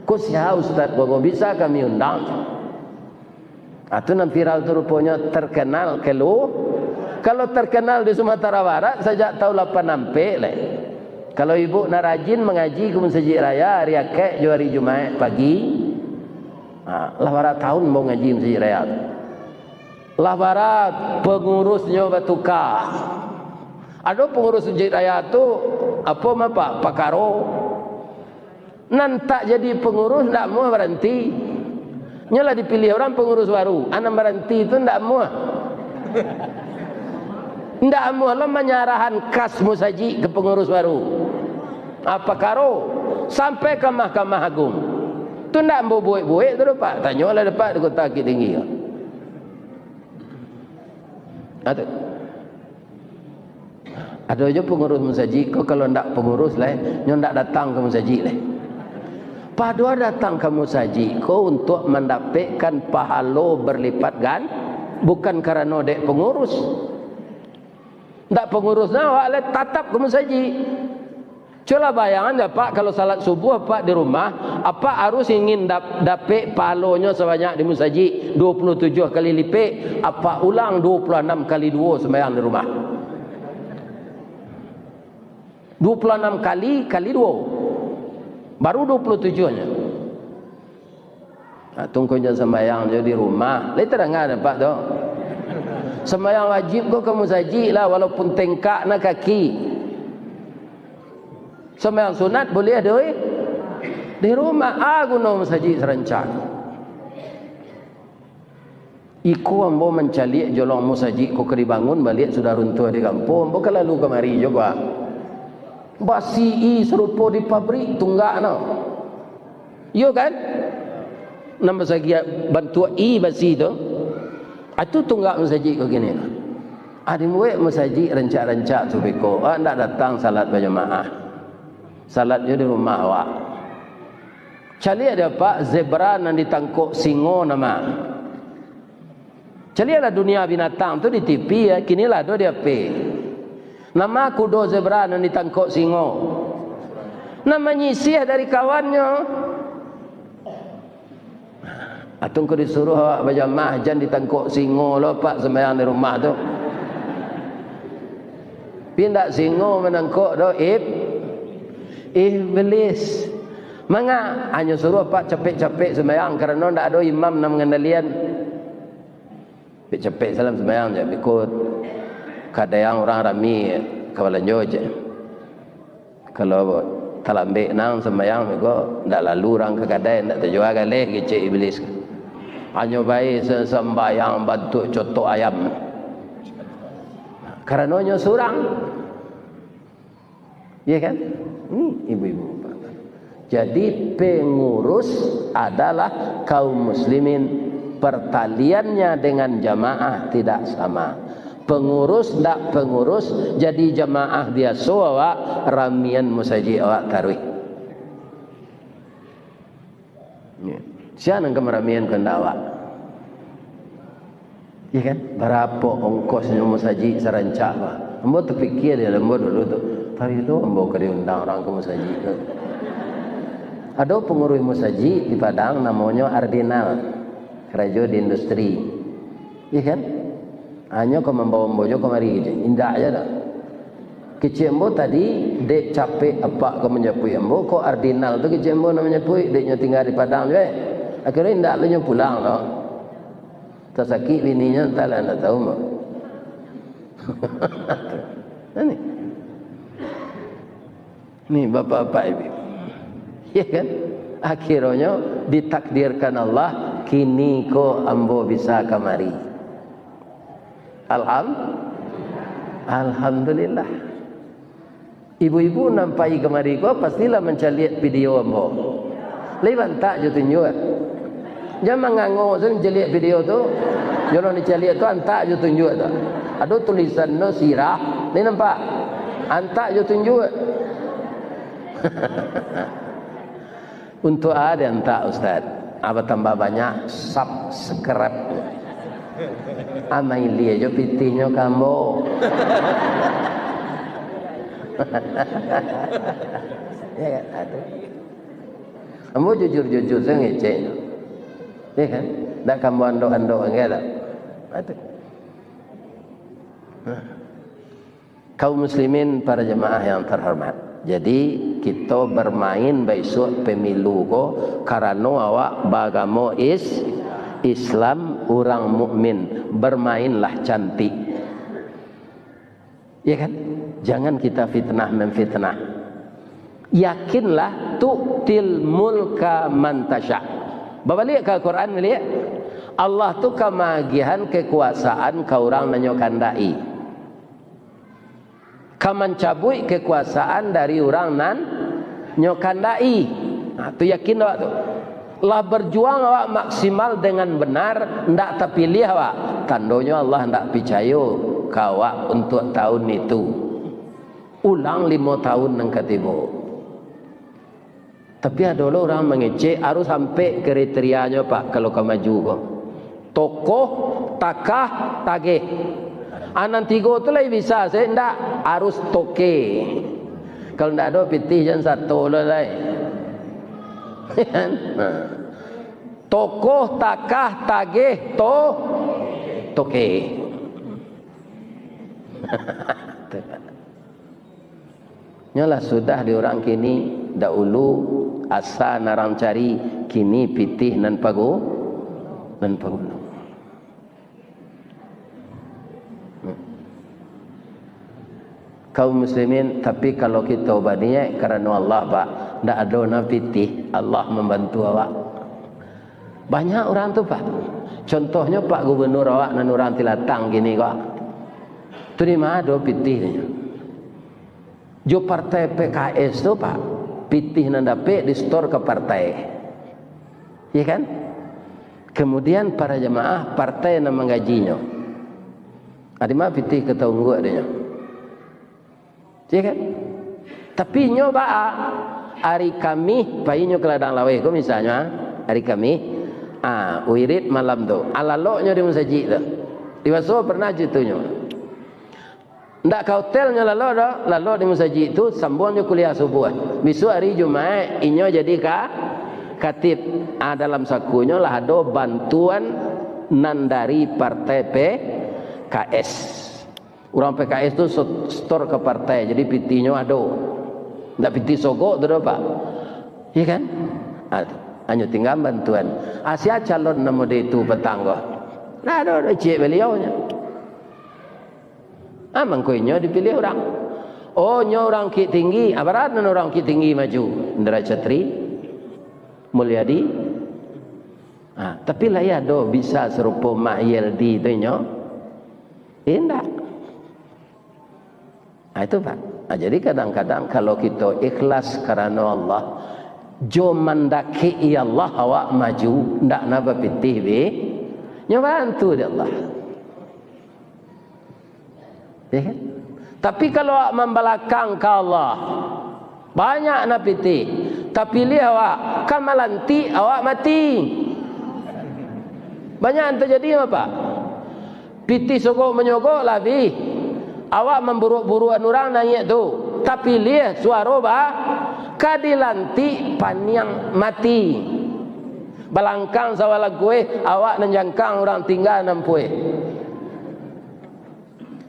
Ko sia ustaz ko, ko bisa kami undang? Ah, tu nan viral tu ruponyo terkenal kelu-, kalau terkenal di Sumatera Barat sajak tahun lapan ampek lai. Kalau ibu nak rajin mangaji ka Masajik Raya ari Akaik jo ari Jumaik pagi, ha, lah bara tahun ambo ngaji Masajik Raya tu. Lah bara pangurusnyo batuka. Ado pangurus Masajik Raya tu, apo ma, Pak, pakaro. Nan tak jadi pangurus ndak amuah baranti. Nyo lah dipilih urang pangurus baru. Ah, nan baranti tu ndak amuah. Ndak amuah lo manyarahan kas musajik ka pangurus baru. Ah, pakaro sampai ka Mahkamah Agung. Tu ndak ambo buek-buek tu doh, Pak. Tanyolah dek Pak di Kota Bukittinggi. Ah, tu. Ado jo pangurus musajik ko, kalau ndak pangurus lai, nyo ndak datang ka musajik lai. Padohal datang ka musajik ko untuak mandapekkan pahalo berlipat gan-, bukan karano dek pangurus. Ndak pangurus nah, awak lai tatap ka musajik. Cubolah bayangan, Apak, kalau salat subuh Apak di rumah, Apak harus ingin dap-, dapek pahalonyo sabanyak di musajik, dua puluh tujuh kali lipek, Apak ulang dua puluh anam kali duo sumbayang di rumah. Dua puluh anam kali, kali duo. Baru dua puluh tujuh nyo. Nah, tungkoi jan sambayang jo di rumah. Lai tadanga dek Apak tu. Sambayang wajib ko ka musajik lah, walaupun tengkak na kaki. Sambayang sunat buliah di, di rumah. Ah, guno musajik sarancak. Iko ambo mancaliak jolong musajik ko ka dibangun, baliak sudah runtuah di kampuang. Ambo ka lalu kamari juo, Pak. Basi i sarupo di pabrik tunggak no. Iyo kan? Nan basagi bantuak i basi tu. Ah, tu tunggak musajik ko kini. Ah, dibuek musajik rancak-rancak tu beko. Ah, ndak datang salat bajamaah. Salat jo di rumah awak. Caliak dek Apak zebra nan ditangkok singo nama. Caliaklah dunia binatang tu di T V ya, kini lah ado di H P. Nama kudo zebra nan ditangkok singo? Nan manyisiah dari kawannyo. Atau engkau disuruh awak bajamaah, jan ditangkok singo lo, Pak, sembahyang di rumah tu. Pindak singo manangkok do, ib-, iblis. Manga, hanyo suruh, Pak, capek-capek sembahyang, karano ndak ado imam nan mangandalian. Capek-capek salam sembahyang je, biko kadai urang rami ka balanjo je. Kalau talambek nang sembahyang, biko ndak lalu urang ka kadai, ndak tajua galeh kecek iblis. Hanyo bae se-, sembahyang bantuak cotok ayam. Karano nyo surang. Iya kan? Ini ibu-ibu. Jadi, pengurus adalah kaum muslimin, pertaliannya dengan jamaah tidak sama. Pengurus ndak pengurus, jadi jamaah biaso awak ramian musajik awak taruih. Ya. Sia nan ka maramian kandak awak? Ya kan? Barapo ongkosnyo musajik sarancak, Pak? Ambo tapikia di ambo dulu tu, "Pabilo ambo ka diundang urang ka musajik tu?" Ado pangurus musajik di Padang namonyo Ardinal, karajo di industri. Ya kan? Hanyo ka mambawa ambo jo kamari, indak je dah. Kecek ambo tadi, dek capek apak ka manjapuik ambo, kok Ardinal tu kecek ambo nak manjapuik, dek nyo tingga di Padang juo, eh. Akhirnyo indak lo nyo pulang lo. Tasakik bininyo, antahlah, ndak tahu mah. Nah, ni. Ni, bapak-bapak, ibu. Ya kan? Akhirnyo ditakdirkan Allah, kini ko ambo bisa kamari. Alham-, Alhamdulillah. Ibu-ibu nan pai kamari ko, pastilah mancaliak video ambo. Lai bantak jo tunjuak. Jan mangango sen caliak video tu. Nyolong dicaliak tu, antak jo tunjuak tu. Ado tulisan no sirah, ni nampak? Antak jo tunjuak. Untuak a diantak, Ustaz? A batambah banyak subscribe. A mailia jo pitihnyo ka ambo. Ya kan? Aduh. Ambo jujur-jujur sajo ngecek. Ya kan? Ndak ka ambo andok-andok lagi dah. Aduh. Nah. Kaum muslimin, para jamaah yang terhormat. Jadi, kito bermain baisuak pemilu ko karano awak baagamo is-, Islam, urang mukmin. Bermainlah cantik. Ya kan? Jangan kita fitnah memfitnah. Yakinlah, tu'til mulka man tasya. Babaliak ka Al-Quran, baliak. Allah tu ka maagiahan kekuasaan ka urang nan nyo kandaki. Ka mancabuik kekuasaan dari urang nan nyo kandaki. Nah, tu yakin awak tu. Lah berjuang awak maksimal dengan benar, ndak tapiliah awak. Tandonyo Allah ndak picayo ka awak untuak tahun itu. Ulang limo tahun nan ka tibo. Tapi ado lo urang mangecek, harus sampai kriterianyo, Pak, kalau ka maju ko. Tokoh, takah, tageh. A, nan tigo tu lai bisa, se ndak, harus toke. Kalau ndak ado pitih, jan sato lo lai. Nah. Tokoh, takah, tageh, to-, toke. Nyo lah sudah di urang kini, dahulu asa nan urang cari, kini pitih nan pagu-, nan paguno. Kaum muslimin, tapi kalau kito baniaik karano Allah, Pak, ndak ado nan pitih, Allah mambantu awak. Banyak urang tu, Pak. Contohnyo Pak Gubernur awak nan urang Tilatang kini ko. Tu di ma ado pitihnyo? Jo partai P K S tu, Pak, pitih nan dapek di-store ka partai. Iya kan? Kemudian para jamaah, partai nan manggajinyo. A di ma pitih ka taungguak dinyo? Iya kan? Tapi inyo baa, ari Kamih, pai inyo ka ladang laweh ko misalnyo, ah, ari Kamih, ah, wirid malam tu, ah, laloknyo di musajik tu. Di Baso pernah caritonyo. Ndak ka hotel nyo lalok doh, lalok di musajik tu, sambuang jo kuliah subuah. Bisuak ari Jumaik, inyo jadi ka-, katib. Ah, dalam sakunyo lah ado bantuan nan dari partai P K S. Urang P K S tu sot-, setor ka partai, jadi pitihnyo ado. Ndak pitih sogok tu doh, Pak. Iya kan? Ah, tu. Hanyo tingga bantuan. Ah, sia calon nan mode itu patang ko? Ndak ado, ado ciek baliau nyo. Ah, mangko inyo dipiliah urang. Oh, nyo urang Bukittinggi. Ah, bara nan urang Bukittinggi maju? Indra Catri, Mulyadi. Ah, tapi lai ado bisa sarupo Mah Yeldi tu inyo? Indak. Ah, itu, Pak. Ah, jadi kadang-kadang kalau kito ikhlas karano Allah, jo mandakek-i Allah awak maju, ndak na bapitih be, nyo bantu dek Allah. Ya kan? Tapi kalau awak mambalakang ka Allah, banyak na pitih, tapiliah awak, ka malantik awak mati. Banyak nan tajadi, Pak. Pitih sogok manyogok lah abih. Awak mamburuak-buruakan urang naiak tu, tapiliah suaro ba-, ka dilantik paniang mati. Balangkang sawah langkueh, awak nan jangkang, urang tingga nan pueh.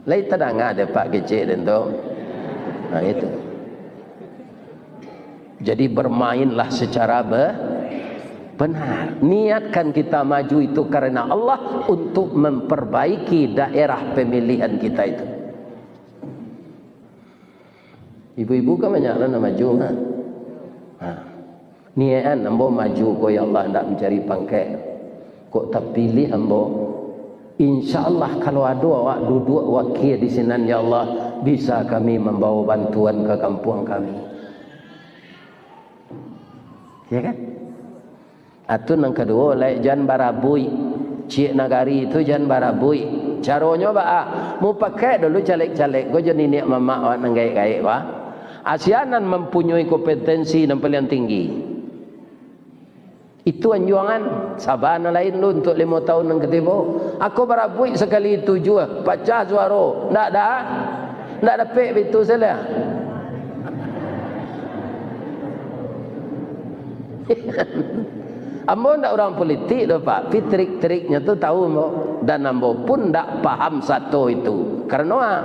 Lai tadanga dek Pak kecek den tu? Nah, itu. Jadi, bermainlah secara be-, benar. Niatkan kita maju itu karena Allah untuk memperbaiki daerah pemilihan kita itu. Ibu-ibu kan banyak lah nak maju, ha? Ha. Niakan ambo maju ko, ya Allah, ndak mancari pangkek. Kok tapiliah ambo, insya Allah, kalau ado awak duduak wakia di sinan, ya Allah, bisa kami mambawa bantuan ka kampuang kami. Ya kan? Atu nan kaduo, lai jan barabuik. Ciek nagari tu jan barabuik. Caronyo baa? Mupakaik dulu caleg-caleg ko jo niniak mamak awak nan gaek-gaek ko. Asia nan mampunyoi kompetensi nan paliang tinggi. Itu anjuangan. Saba nan lain lu untuak limo taun nan katibo. Ako barabuik sakali tujuah, pacah suaro. Ndak da-, ndak dapek bitu salah. Ambo ndak urang politik doh, Pak. Tapi trik-triknyo tu tahu ambo. Dan ambo pun ndak paham sato itu. Karano, ah,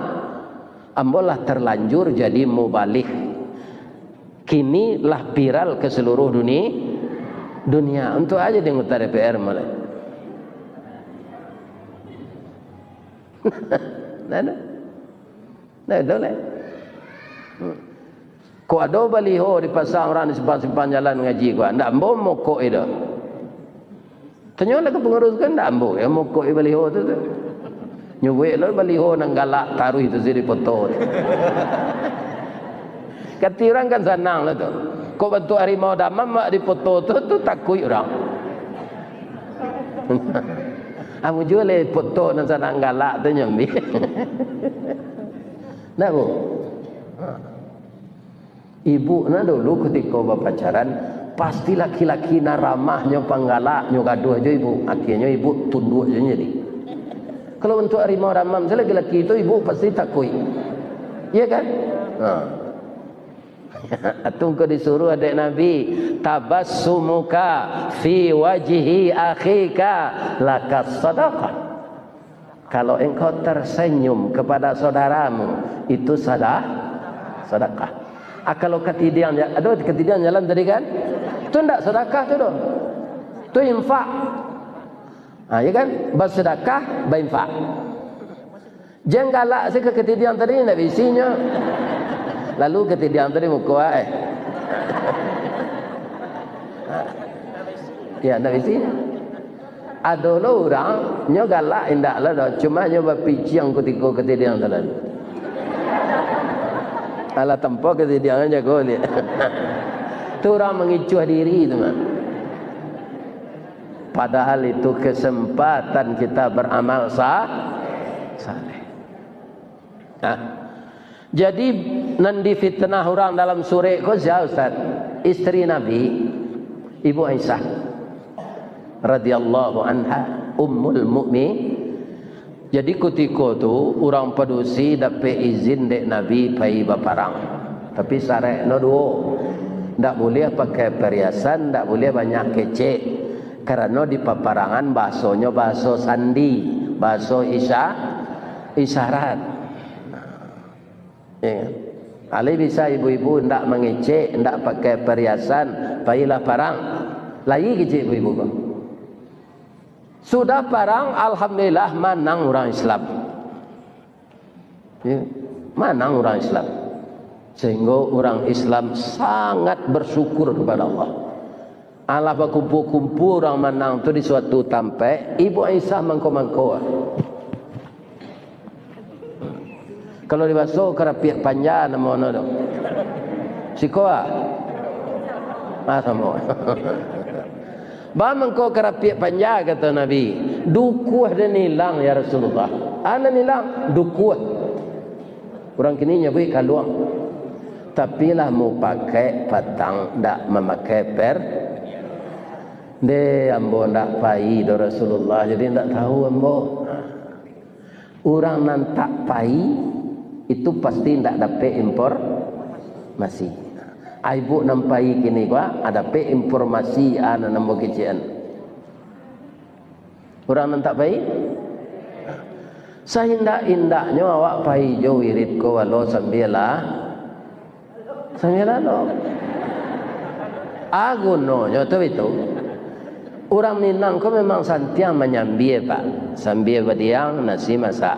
ambo lah terlanjur jadi mubalig. Kini lah viral ke seluruh duni-, dunia. Untuak aja di anggota D P R malah. Nah, nah. Nah, itu lah. Hmm. Kok ado baliho dipasang urang di simpang-simpang jalan ngaji ko, ndak ambo mokok itu. Tanyo lah ka pangurus ko, ndak ambo yang mokok baliho tu, tu. Nyubuik lo baliho nan galak taruih tu, si dipoto tu. Kati urang kan sanang lah tu. Kok bantuak harimau damam mak dipoto tu, tu takuik urang. Amu juo leh poto nan sanang galak tu nyambi. Ndak, Bu? Ibu nah dulu kutiko bapacaran, pasti laki-laki nan ramahnyo, panggalaknyo gaduah jo ibu. Akhianyo ibu tunduak jo jadi. Kalau untuak harimau damam, si laki-laki tu ibu pasti takuik. Iya kan? Ha. Atau engkau disuruh dek Nabi, "Tabassumuka fi wajhi akhika lakas sadaqah." Kalau engkau tersenyum kepada saudaramu, itu sada-, sadakah. Ah, kalau katidiang ja-, aduh, katidiang jalan tadi kan? Tu ndak sadakah tu doh. Tu infak. Ha, ya kan? Basadakah, bainfak. Jan galak se ka katidiang tadi, ndak bisinyo. Lalu katidiang tadi muko, eh. Ya, ndak bisinyo. Ado lo urang, nyo galak indak lo doh, cuma nyo bapiciang kutiko katidiang tu lah. Alah tampo katidiang jago ni. Tu urang mangicuah diri tu mah. Padahal itu kesempatan kita beramal sa-, saleh. Nah, jadi, nan difitnah urang dalam surek ko sia, Ustaz? Isteri Nabi, Ibu Aisyah radhiyallahu anha, Ummul Mukmin. Jadi, kutiko tu, urang padusi dapek izin dek Nabi pai baparang. Tapi, syaratnyo duo. Ndak buliah pakai pariasan, ndak buliah banyak kecek. Karano di paparangan bahasonyo bahaso sandi, bahaso isya-, isyarat. Ya. Alai bisa ibu-ibu ndak mangecek, ndak pakai pariasan, pailah parang. Lai kecek ibu-ibu ko. Sudah parang, alhamdulillah, manang urang Islam. Ya, manang urang Islam. Sehingga urang Islam sangat bersyukur kepada Allah. Alah bakumpul-kumpul urang manang tu di suatu tampek, Ibu Aisyah mangko-mangko. Kalau di baso karapiak panja namo no tu. Siko ah. Ah, samo. Ba mangko karapiak panja, kato Nabi. Dukuah den ilang, ya Rasulullah. Anan ilang, dukuah. Urang kini nyabuik kaluang. Tapi lah mupakaik patang, ndak mamakai per-, Ndeh, ambo ndak pai doh Rasulullah, jadi ndak tahu ambo. Urang nan tak pai, itu pasti ndak dapek informasi. Ai, ibu nan pai kini ko, ah, dapek informasi, ah, nan ambo kecekan. Urang nan tak pai? Saindak-indaknyo awak pai jo wirid ko, walau sambialah, sambialah lo. Ah, gunonyo tu itu. Urang Minang ko memang santiang manyambia, Pak. Sambia badiang, nasi masak.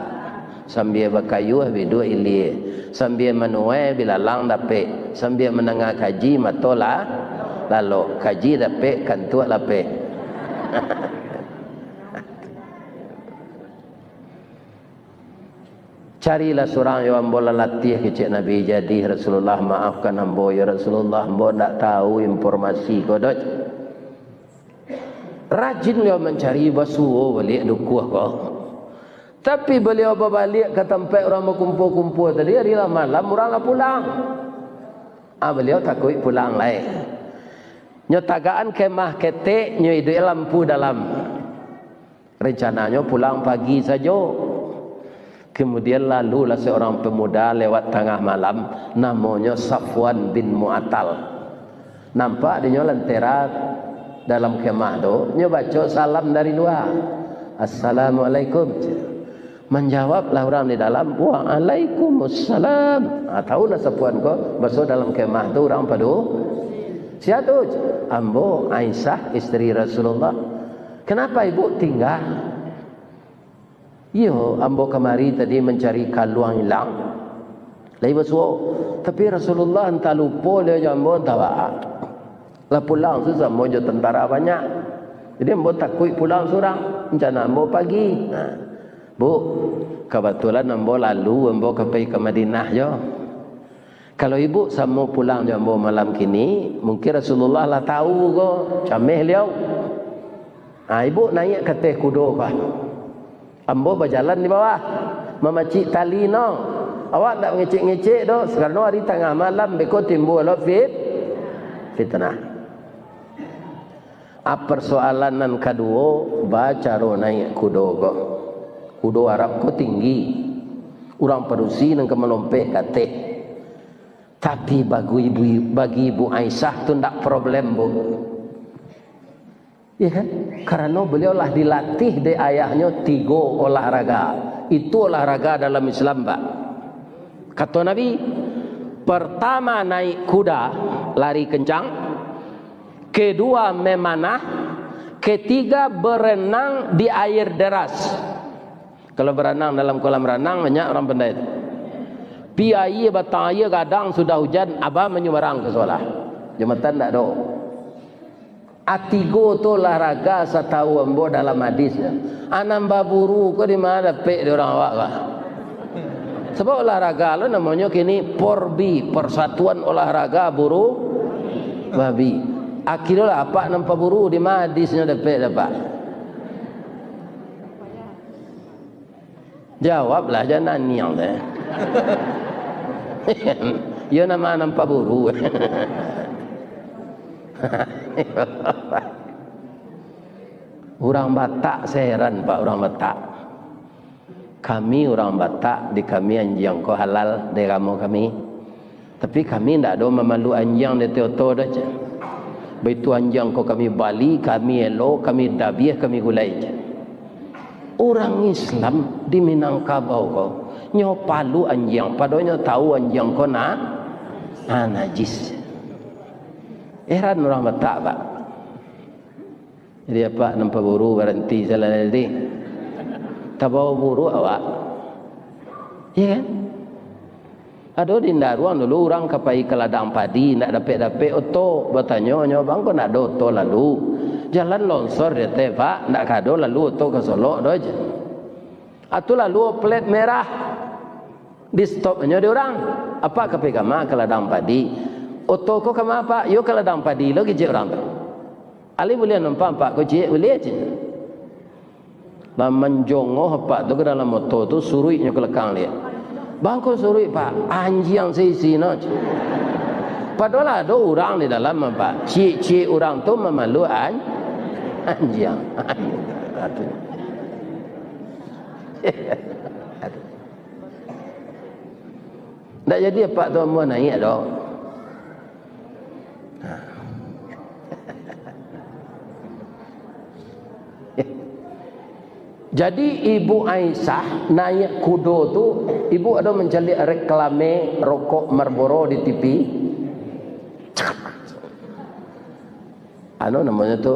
Sambia bakayuah, biduak ilia. Sambia manuai, bilalang dapek. Sambia mandanga kaji, mato lah lalok. Kaji dapek, kantuak lapeh. Carilah surang yo ambo lah latiah, kecek Nabi. Jadi, Rasulullah, maafkan ambo, ya Rasulullah, ambo ndak tahu informasi ko doh. Rajin baliau mancari, basuo baliak dukuah ko. Tapi baliau babaliak ka tampaik urang bakumpua-kumpua tadi, ari lah malam, urang lah pulang. Ah, baliau takuik pulang lai. Nyo tagakan kemah ketek, nyo iduik lampu dalam. Rencananyo pulang pagi sajo. Kemudian lalulah seorang pemuda lewat tangah malam, namonyo Safwan bin Mu'attal. Nampak dinyo lentera dalam kemah tu, nyo baco salam dari lua. "Assalamualaikum." Manjawablah urang di dalam, "Waalaikumussalam." Ha, tahulah Safwan ko, baso dalam kemah tu urang padu. "Sia tu?" "Ambo Aisyah, isteri Rasulullah." "Kenapa ibu tinggal?" "Iyo, ambo kamari tadi mancari kaluang ilang. Lai basuo. Tapi Rasulullah antah lupo liau jo ambo, antah baa. Lah pulang sasamo jo tentara banyak. Jadi ambo takuik pulang surang. Rencana ambo pagi." Nah, "Bu, kabatulan ambo lalu, ambo ka pai ka Madinah jo. Kalau ibu samo pulang jo ambo malam kini, mungkin Rasulullah lah tahu ko, cameh liau. Ha, ibu naiak ka ateh kudo, Pak. Ambo bajalan di bawah, mamacik tali no. Awak ndak ngecek-ngecek doh, karano ari tangah malam beko timbua lo fit-, fitnah." A, persoalan nan kaduo, bacaro naiak kudo ko. Kudo Arab ko tinggi. Urang padusi nan ka malompek ka ateh. Tapi bagi ibu, bagi Ibu Aisyah tu ndak problem, Bu. Iya kan? Karano beliau lah dilatih dek ayahnyo tigo olahraga. Itu olahraga dalam Islam, Pak. Kato Nabi, pertama naik kuda, lari kencang. Kedua memanah. Ketiga berenang di air deras. Kalau berenang dalam kolam renang, banyak orang pandai tu. Pi aia, batang aia gadang, sudah hujan, abah manyubarang ka sakolah. Jambatan ndak ado. A tigo tu olahraga satahu ambo dalam hadis. A nan baburu ko di ma dapek di urang awak ko? Sabab olahraga lo namonyo kini Porbi, Persatuan Olahraga Buru Babi. Akiro lah apak nan paburu, di ma hadisnyo dapek dek apak? Jawablah, jan naniang tu. Iyo, nan ma nan paburu. Urang Batak, saya heran, Pak, urang Batak. Kami urang Batak, di kami anjiang ko halal, di agamo kami. Tapi kami ndak ado mamalu anjiang di ateh oto doh, ceh. Baitu anjiang ko kami bali, kami elo, kami dabiah, kami gulai, ceh. Urang Islam di Minangkabau ko, nyo palu anjiang, padonyo tahu anjiang ko na-, na-, najis. Heran urang Batak, Pak. Jadi, apak nan paburu baranti salah tadi. Tabawa buru awak. Iya kan? Ado di Ndaruang dulu, urang ka pai ka ladang padi, ndak dapek-dapek oto. Batanyo nyo, "Bang, ko ndak ado oto lalu? Jalan longsor di ateh, Pak, ndak ka ado lalu oto ka Solok doh," jar. Atu lalu plat merah. Di stop nyo di urang. Apak ka pai ka ma? Ka ladang padi. "Oto ko ka ma, Pak?" "Yo ka ladang padi lo," kecek urang tu. "Alai buliah numpang, Pak, ko ciek?" "Buliah," cek. Lah manjongoh apak tu ka dalam oto tu, suruiknyo ka lekang liak. "Bang, ko suruik, Pak?" "Anjiang saisi no," cek. Padahal ado urang di dalam, Pak. Ciek-ciek urang tu mamalu an-, anjiang. Ndak jadi apak tu amuah naiak doh. Jadi, Ibu Aisyah naiak kudo tu, ibu ado mancaliak reklame rokok Marlboro di T V? Anu namonyo tu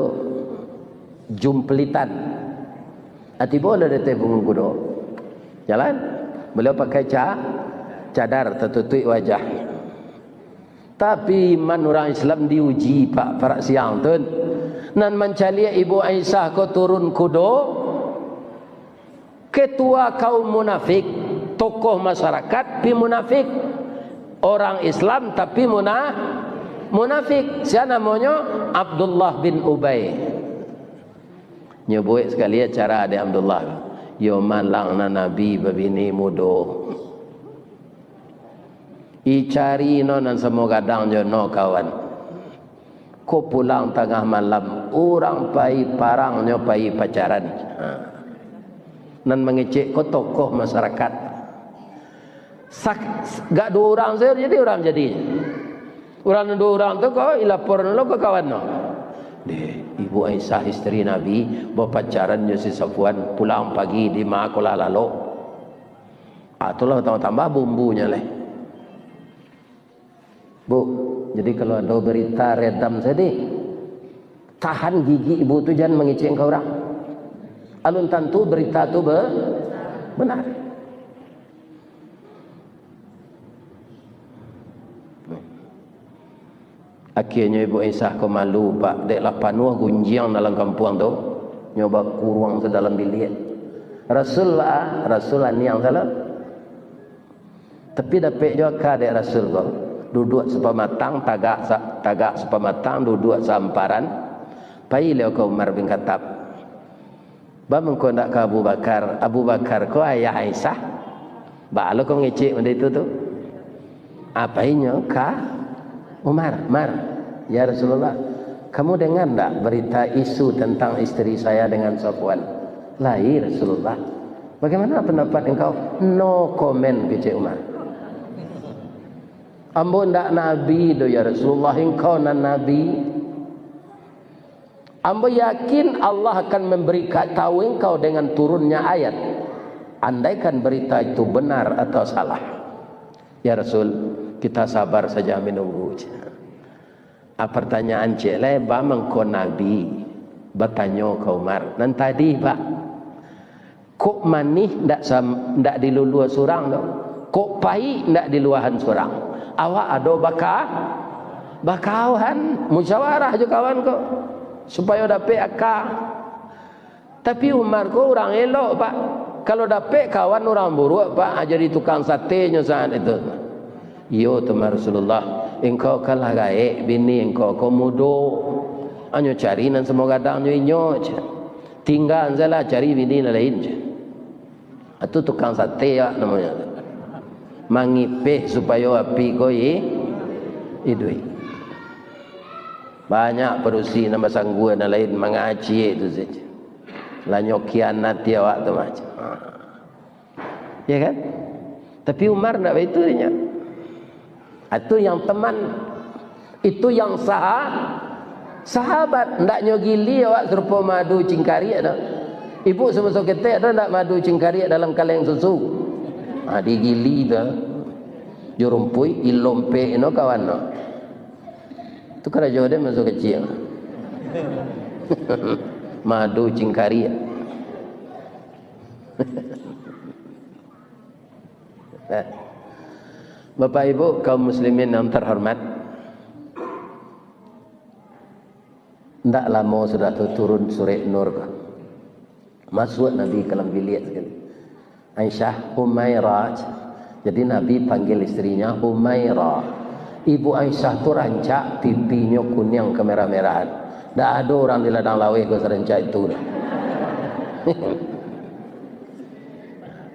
jumplitan. Ah, tibo lah di ateh punggung kudo. Jalan. Baliau pakai ca-, cadar tatutuik wajah. Tapi iman urang Islam diuji, Pak, parak siang tu. Nan mancaliak Ibu Aisyah ko turun kudo, ketua kaum munafik, tokoh masyarakat, tapi munafik. Orang Islam, tapi muna-, munafik. Sia namonyo? Abdullah bin Ubay. Nyo buek sakali acara dek Abdullah. Yo malang nan Nabi babini mudo. Icari no nan samo gadang jo no kawan. Ko pulang tangah malam, urang pai parang nyo pai pacaran. Ha. Nan mangecek ko tokoh masyarakat. Sak-, gak duo urang sajo jadi urang jadi. Urang nan duo urang tu ko ilapor lo ka kawan no. Deh, Ibu Aisyah isteri Nabi bapacaran jo si Safwan, pulang pagi di ma ko lah lalok. Ah, tu lah tambah-tambah bumbunyo leh. Bu, jadi kalau ado berita redam sajo deh. Tahan gigi ibu tu, jan mangecek ka urang. Alun tantu berita tu be-, benar. Akhirnyo Ibu Aisyah ko malu, Pak, dek lah panuah gunjiang dalam kampuang tu. Nyo bakuruang tu dalam biliak. Rasul lah, Rasul lah niang salah. Tapi dapek juo aka dek Rasul ko. Duduak sapamatang, tagak sa-, tagak sapamatang, duduak saamparan. Pai liau ka Umar bin Khattab. Ba mangko ndak ka Abu Bakar? Abu Bakar ko ayah Aisyah. Ba lo ko mangecek banda itu tu? Apo inyo ka Umar? "Mar, ya Rasulullah, kamu dengar ndak berita isu tentang isteri saya dengan Safwan?" "Lai, Rasulullah." "Bagaimana pendapat engkau?" "No comment," kecek Umar. "Ambo ndak nabi doh, ya Rasulullah, engkau nan nabi." "Ambo yakin Allah akan memberi ka-, tahu engkau dengan turunnya ayat, andaikan berita itu benar atau salah." "Ya Rasul, kita sabar saja menunggu." Ah, pertanyaan ciek lai, ba mangko Nabi batanyo ka Umar, "Nan tadi, Pak, kok manih ndak sam-, ndak dilulua surang tu? Kok paik ndak diluahan surang? Awak ado baka-, bakawan, musyawarah jo kawan ko, supayo dapek aka." Tapi Umar ko urang elok, Pak. Kalau dapek kawan urang buruak, Pak, jadi tukang sate nyo saat itu. "Iyo tu mah Rasulullah, engkau kan lah gaek, bini engkau ko mudo. Anyo cari nan samo gadang jo inyo," ceh. "Tingga sajolah, cari bini nan lain," ceh. Itu tukang sate awak namonyo tu. Mangipeh supayo api ko i-, iduik. Banyak padusi nan basanggua nan lain mangaciak tu sajo. Lah nyo khianati awak tu macam. Ya kan? Tapi Umar ndak baitu inyo. Itu yang teman. Itu yang saha-, sahabat. Ndak nyo gili awak sarupo madu cingkariak tu. Ibu samaso ketek tu ndak madu cingkariak dalam kaleng susu. Ha, digili tu. Jo rumpuik, ilompek no kawan no. Tu karajo den maso kecil. Madu cingkariak. Nah, Bapak Ibu kaum muslimin yang terhormat, ndak lamo sudah tu turun surek Nur ko. Masuak Nabi ka dalam biliak sakali. "Aisyah, Humaira." Jadi Nabi panggil istrinya Humaira. Ibu Aisyah tu rancak, pipinyo kuniang kemerah-merahan. Ndak ado urang di ladang laweh ko sarancak itu doh.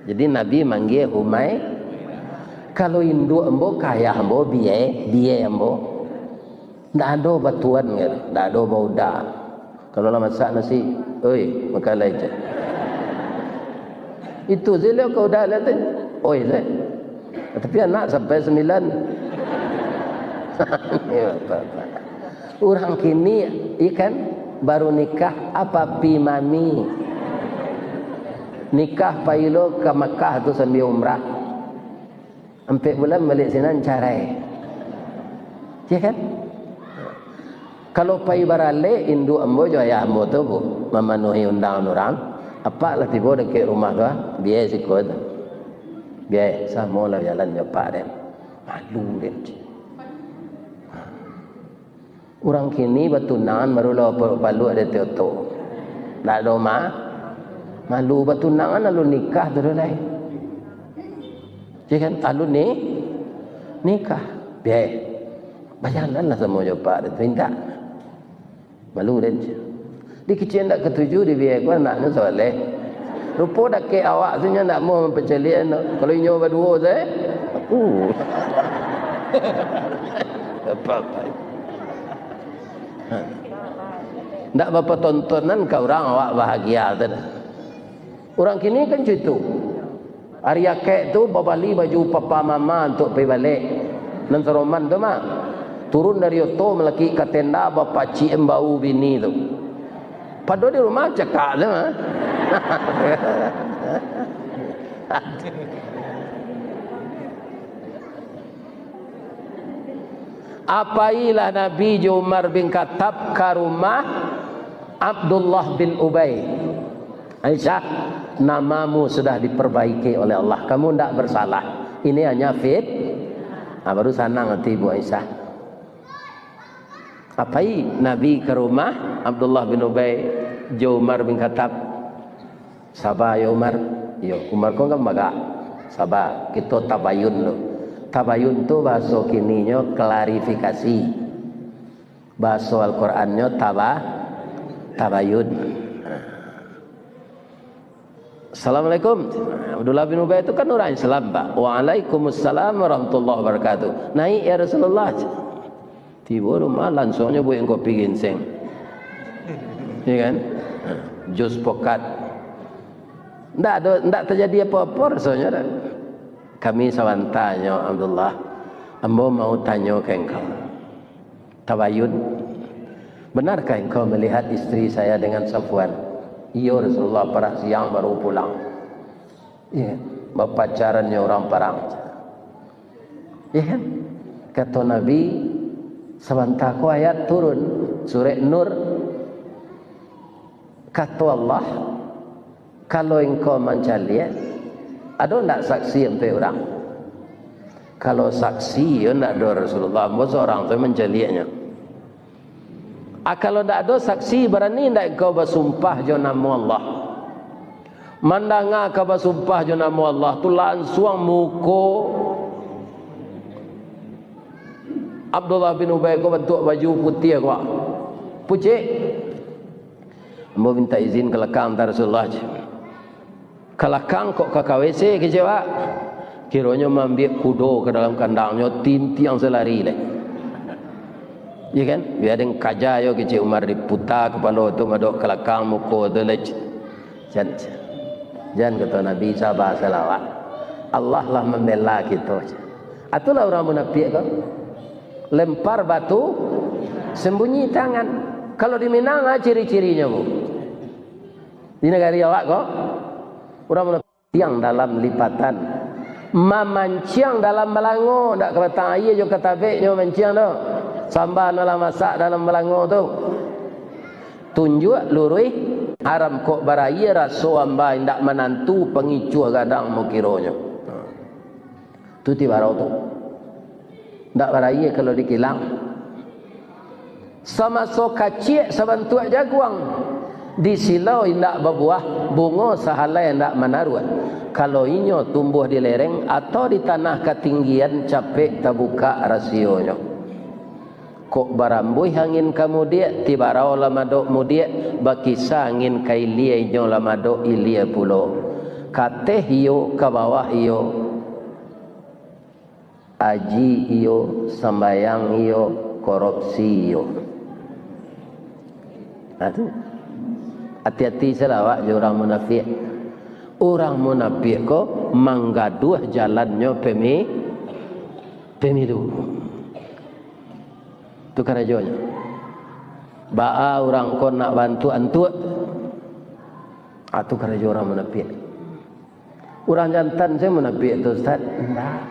Jadi Nabi manggil Humai. Kalau induak ambo, ka ayah ambo, biai, biai ambo. Ndak ado batuan, kan? Ndak ado bauda. Kalau lah masak nasi, "Oi, makan lai je." Itu sajo lah kau dah lah tu. Oi, sajo. Tapi anak sampai sembilan. Urang kini, ikan baru nikah, apa pi mami. Nikah payi lo ka Makkah tu sambil umrah. Ampek bulan baliak sinan, carai. Ya kan? Kalau pai baralek, induak ambo jo ayah ambo tu, Bu, mamanuahi undangan urang, apak lah tibo dakek rumah tu, ah, biai siko tu. Biai, samo lah jalan jo apak den. Malu den. Urang kini batunangan baru lah bapaluak di oto. Ndak ado ma-, malu batunangan, alun nikah tu doh lai. Ya kan? Alun ni-, nikah. Biai. Bajalanlah samo jo apak tu, indak. Malu den. Di kecil ndak katuju di biai ko anaknyo saleh. Rupo dakek awak tu nyo ndak mau mampacaliak, kalau inyo baduo sae. Uh. Ndak bapatontonan ka urang awak bahagia tu. Urang kini kan cuitu. Ari akek tu babali baju papa mama untuak pai balek. Nan saroman tu mah. Turun dari oto malakik ka tenda bapacik embau bini tu. Pado di rumah cakak tu mah. Apailah Nabi jo Umar bin Khattab ka rumah Abdullah bin Ubay. Aisyah, namamu sudah diperbaiki oleh Allah. Kamu ndak bersalah. Ini hanya fit-, ah, baru sanang hati Ibu Aisyah. Apai Nabi ka rumah Abdullah bin Ubay jo Umar bin Khattab. Saba yo Umar. Yo, Umar ko kan bagak. Saba, kito tabayun dulu. Tabayun tu bahaso kininyo klarifikasi. Bahaso Al-Qurannyo taba-, tabayun. Assalamualaikum. Abdullah bin Ubay tu kan urang Islam, Pak. "Waalaikumussalam warahmatullahi wabarakatuh." "Naik, ya Rasulullah." Tibo rumah, langsuangnyo buek kopi ginseng. Ya kan? Jus pokat. Ndak ado, ndak tajadi apo-apo rasonyo dah. "Kami sabantanyo, Abdullah. Ambo mau tanyo ka engkau." Tabayun, "Benarkah engkau melihat istri saya dengan Safwan?" "Iyo, Rasulullah, parak siang baru pulang." Iya, bapacarannyo urang parang. Iya kan? Kato Nabi, sabanta ko ayat turun, surek Nur. Kato Allah, "Kalau engkau mancaliak, ado ndak saksi ampek urang?" "Kalau saksi, yo ndak ado, Rasulullah, ambo sorang tu mancaliaknyo." "Ah, kalau ndak ado saksi, barani ndak engkau basumpah jo namo Allah?" Mandanga ka basumpah jo namo Allah tu, lansuang muko Abdullah bin Ubay ko bantuak baju putiah ko, pucik. "Ambo mintak izin ka lakang, ta Rasulullah," cek. "Ka lakang kok ka, ka W C," kecek awak. Kironyo maambiak kudo ka dalam kandangnyo, tintiang salari lai. Iya kan? Bia den kaja yo, kecek Umar, diputa kapalo tu, madok ka lakang muko tu lai. Jan, jan, kato Nabi, saba, salawat. Allah lah mambela kito. Itulah urang munapiak tu. Lempar batu, sembunyi tangan. Kalau di Minang, ah, ciri-cirinyo, Bu. Di nagari awak ko, urang munapiak dalam lipatan. Mamanciang dalam balango, ndak ka batang aia jo ka tabeknyo manciang tu. Samba nan lah masak dalam balango tu. Tunjuak luruih, haram kok baraia, raso amba indak manantu, pangicuah gadang mukironyo. Tu ti barau tu. Ndak baraia kalau dikilang. Samaso kaciak sabantuak jaguang, di silau indak babuah, bungo sahalai indak manaruah. Kalau inyo tumbuah di lereng atau di tanah katinggian, capek tabukak rasionyo. Kok barambuih angin ka mudiak, ti barau lah madok mudiak, bakisa angin ka ilia, inyo lah madok ilia pulo. Ka ateh iyo, ka bawah iyo, aji iyo, sambayang iyo, korupsi iyo. Nah, tu. Ati-ati salah awak jo urang munapiak. Urang munapiak ko manggaduah jalannyo pemi-, pemilu. Tu karajonyo. Baa urang ko nak baantuak-antuak. Ah, tu karajo urang munapiak. Urang jantan sajo munapiak tu, Ustaz? Indak.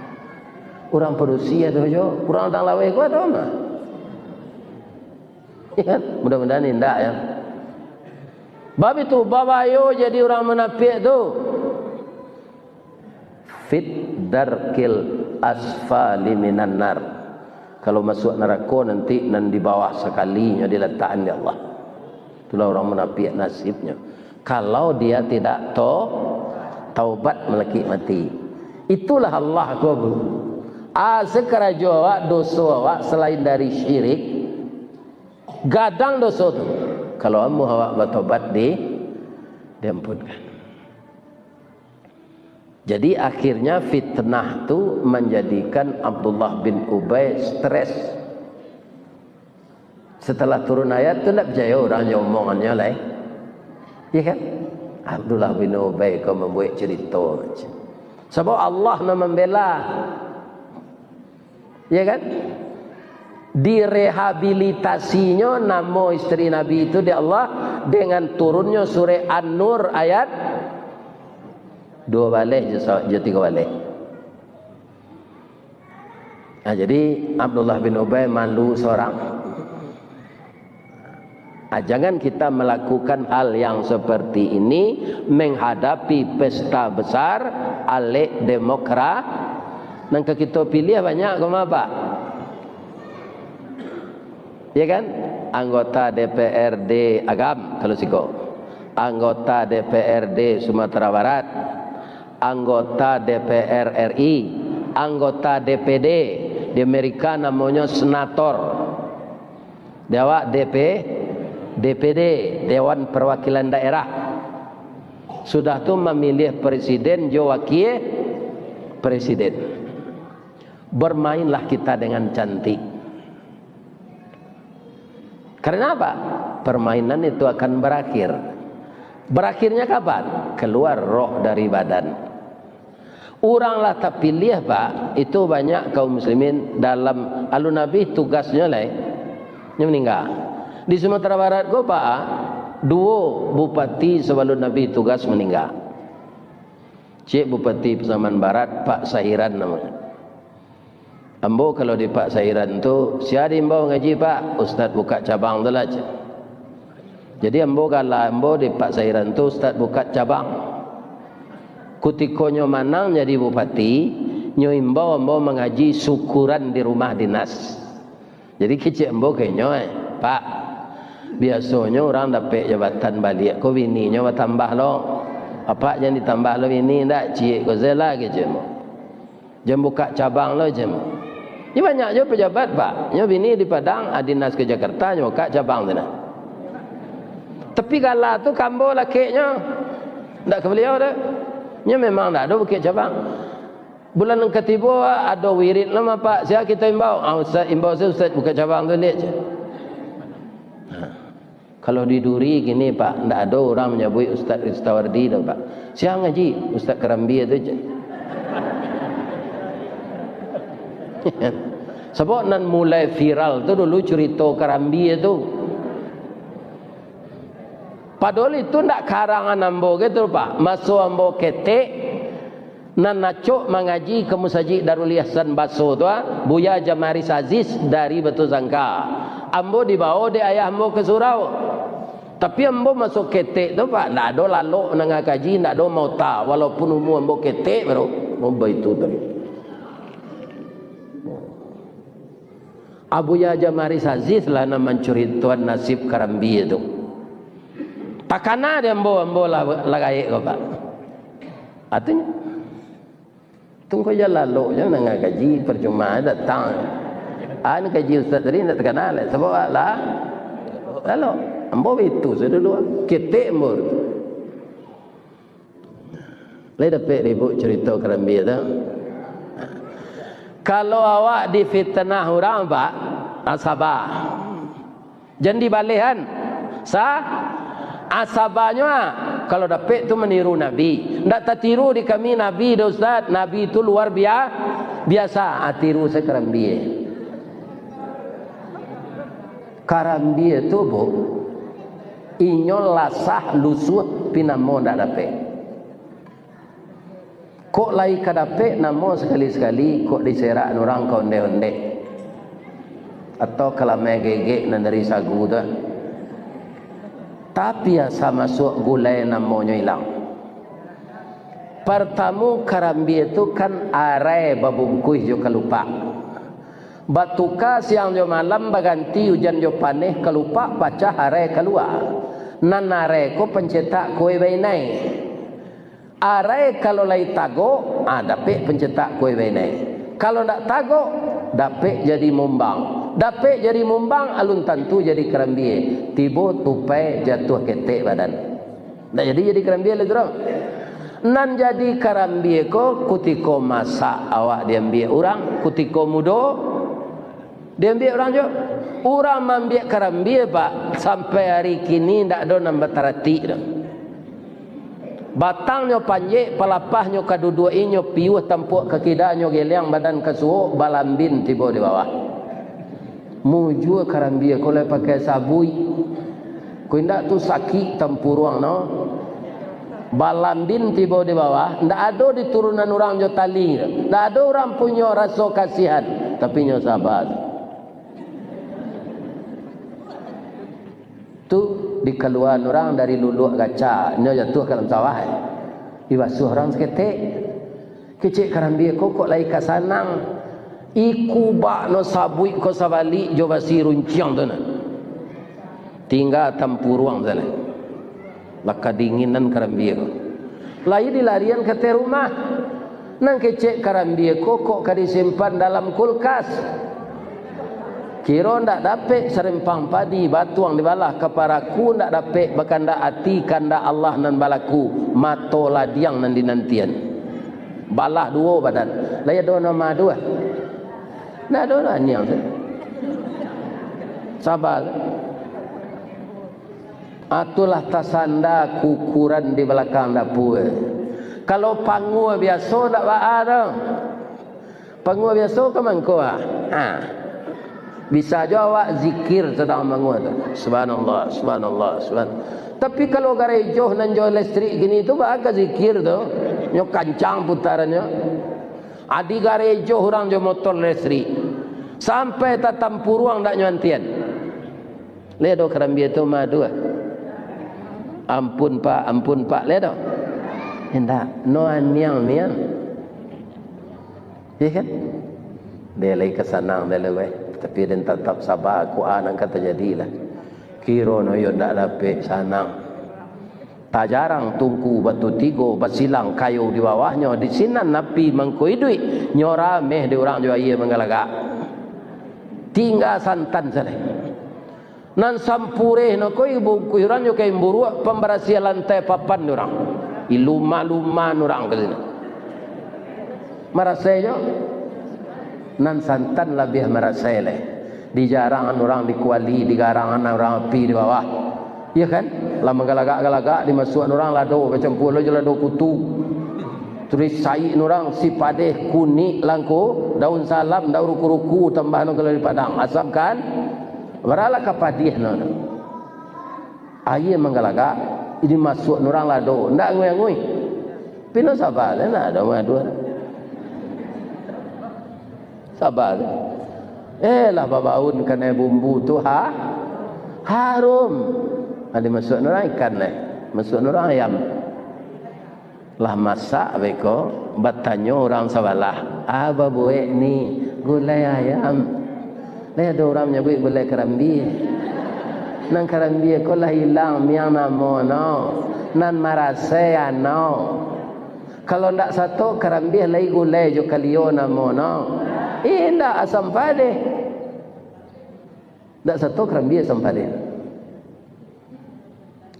Urang padusi ado jo, urang tang laweh ko ado mah. Ya kan? Mudah-mudahan indak, ya. Bab itu, babayo jadi urang munapiak tu. Fit darkil asfali minan nar. Kalau masuak narako nanti nan di bawah sakalinyo dilatakan dek Allah. Itulah urang munapiak nasibnyo. Kalau dia tidak to-, taubat malakik mati. Itulah Allah ko, Bu. Asa karajo awak, doso awak selain dari syirik, gadang doso tu. Kalau amuah awak batobat, di, diampunkan. Jadi, akhirnya fitnah tu manjadikan Abdullah bin Ubay stres. Setelah turun ayat tu, ndak picayo urang jo omongannyo lai. Iya kan? Abdullah bin Ubay ko mambuek carito. Sabab Allah nan mambela. Ya kan? Direhabilitasinyo namo isteri Nabi itu di Allah dengan turunnyo surah An-Nur ayat duo baleh jo sa-, jo tigo baleh. Nah, jadi Abdullah bin Ubay malu sorang. Ah, jangan kita melakukan hal yang seperti ini menghadapi pesta besar alek demokra. Nan ka kito piliah banyak ko mah, Pak. Ya kan? Anggota D P R D Agam, kalau siko. Anggota D P R D Sumatera Barat. Anggota D P R R I. Anggota D P D. Di Amerika namonyo senator. Di awak D P, D P D, Dewan Perwakilan Daerah. Sudah tu mamiliah presiden jo wakil presiden. Bermainlah kita dengan cantik. Karena apa? Permainan itu akan berakhir. Berakhirnya kapan? Keluar roh dari badan. Urang lah tapiliah, Pak, itu banyak kaum muslimin dalam alun abih tugasnyo lai, nyo maningga. Di Sumatera Barat ko, Pak, duo bupati sabalun abih tugas maningga. Ciek Bupati Pasaman Barat, Pak Sahiran namonyo. Ambo kalau di Pak Sahiran tu, "Sia diimbau ngaji, Pak?" "Ustaz buka cabang tu lah," cek. Jadi ambo gala ambo di Pak Sahiran tu, "Ustaz buka cabang." Kutiko nyo manang jadi bupati, nyo imbau ambo mangaji syukuran di rumah dinas. Jadi kecek ambo ka inyo, eh, "Pak, biasonyo urang dapek jabatan baliak ko bininyo batambah lo. Apak jan ditambah lo bini ndak, ciek ko se lah," kecek ambo. "Jan buka cabang lo," jem. Nyo banyak jo pejabat, Pak. Nyo bini di Padang, ah, dinas ka Jakarta, nyo buka cabang tu nah. Tapi gala tu ka ambo lakeknyo. Ndak ka baliau doh. Nyo memang ndak ado buka cabang. Bulan nan katibo, ado wirid lo mah, Pak. Sia kito imbau? Ah, Ustaz, imbau se Ustaz buka cabang tu liak je. Nah. Kalau di Duri kini, Pak, ndak ado urang manyabuik Ustaz Ristawardi doh, Pak. Sia ngaji? Ustaz Karambia tu je. Sabab nan mulai viral tu dulu curito Karambia tu. Padahal itu ndak karangan ambo gitu, Pak. Maso ambo ketek, nan acok mangaji ka Musajik Darul Ihsan Baso tu, ah, Buya Jamaris Aziz dari Batu Sangka. Ambo dibawo dek ayah ambo ka surau. Tapi ambo maso ketek tu, Pak, ndak ado lalok nanga kaji, ndak ado maota, walaupun umua ambo ketek baru. Ambo itu tadi. Abuya Jamaris Aziz lah nan mancuritoan nasib Karambia tu. Takana di ambo, ambo lah, lah gaek ko, Pak. Artinyo, tungko ja lalok ja nanga kaji, percuma datang. An kaji ustaz tadi ndak takana lai, sabab lah lalok. Ambo itu sajo dulu, ketek ambo tu. Lai dapek ribut carito Karambia tu. Kalau awak difitnah urang, Pak, ah, saba. Jan dibalehan. Sa-, ah, sabanyo, ah, kalau dapek tu maniru Nabi. Ndak tatiru di kami Nabi doh, Ustaz. Nabi tu luar bia-, biasa. Ah, tiru se Karambia. Karambia tu, Bu, inyo lasah lusuah, tapi namo ndak dapek. Kok lai ka dapek namo sakali-sakali, kok diserak urang ka ondeh-ondeh, atau ka lamai gegek nan dari sagu tu. Tapi asa masuak gulai namonyo ilang. Partamo, karambia tu kan arai babungkuih jo kalupak. Batuka siang jo malam, baganti ujan jo paneh, kalupak pacah, arai kalua. Nan arai ko pancetak kue bainai. Arai kalau lai tagok, ah, dapek pancetak kue bainai. Kalau ndak tagok, dapek jadi mumbang. Dapek jadi mumbang, alun tantu jadi karambia. Tibo tupai, jatuah ketek badan. Ndak jadi jadi karambia lai tu doh. Nan jadi karambia ko kutiko masak awak diambiak urang, kutiko mudo diambiak urang juo. Urang maambiak karambia, Pak, sampai hari kini ndak ado nan bataratik doh. Batangnyo panjek, palapahnyo ka duduak inyo, piuah tampuak ka kida, nyo geliang badan ka suok, balambin tibo di bawah. Mujua karambia ko lai pakai sabuik. Ko indak tu sakik tampuruang no. Balambin tibo di bawah, ndak ado di turunan urang jo tali, ndak ado urang punyo raso kasihan, tapi nyo saba. Tu dikaluaan urang dari luluak gaca, nyo jatuah ka dalam sawah, eh. Dibasuah urang saketek. Kecek karambia ko kok lai ka sanang. Ikubak no sabuik ko sabalik jo basi runciang tu nah. Tingga tampuruang sajo. Lah kadinginan karambia ko. Lai dilarian ka ateh rumah. Nan kecek karambia ko kok ka disimpan dalam kulkas. Kiro ndak dapek sarempang padi, batuang dibalah ka paraku, ndak dapek bakandak ati, kandak Allah nan balaku, mato ladiang nan dinantian. Balah duo badan. Lai ado nan maadu ah? Ndak ado lah niang tu. Saba. Atulah tasanda kukuran di balakang dapua. Kalau pangua biaso ndak baa doh. Pangua biaso ka mangko ah. Ha. Bisa jo awak zikir sadang mangua tu. Subhanallah, subhanallah, subhan. Tapi kalau garejo nan jo listrik kini tu, baa ka zikir tu. Nyo kancang putarannyo. Adi garejo urang jo motor listrik. Sampai tatampuruang ndak nyo antian. Lai ado karambia tu maadu ah? Ampun, Pak, ampun, Pak, lai ado? Indak, no aniang-niang. Iya kan? Deh lai ka sanang, deh lai, weh. Tapi den tatap saba, kua nan ka tajadi lah. Kiro no yo ndak dapek sanang. Tajarang tungku batu tigo, basilang kayo di bawahnyo, di sinan api mangko iduik, nyo rameh di urang jo aia manggalagak. Tingga santan sajo. Nan sampureh no ko ibungkuih urang jo kain buruak, pambarasiah lantai papan di urang. Iluma-luma urang ka sinan. Marasai jo. Nan santan labiah marasai lai. Dijarangan urang di kuali, digarangan urang api di bawah. Iya kan? Lah manggalagak-galagak, dimasuakan urang lado, bacampua lo jo lado kutu. Taruih saik urang sipadeh, kunik, langko, daun salam, daun ruku-ruku, tambah no kalau di Padang. Asam kan? Baralah ka padiah no. Aia manggalagak, dimasuakan urang lado, ndak angui-angui. Pino saba, ndak ado mangadu. Saba. Eh, lah babaun kanai bumbu tu, ha? Harum. Lah dimasuakan urang ikan lai. Masuakan urang ayam. Lah masak beko, batanyo urang sabalah, "A babuek ni?" "Gulai ayam." Lai ado urang manyabuik gulai karambia. Nan karambia ko lah ilang miang namo no. Nan marasai ano. Kalau ndak sato karambia lai gulai jo kalio namo no. Indak asam padeh. Ndak sato karambia asam padeh.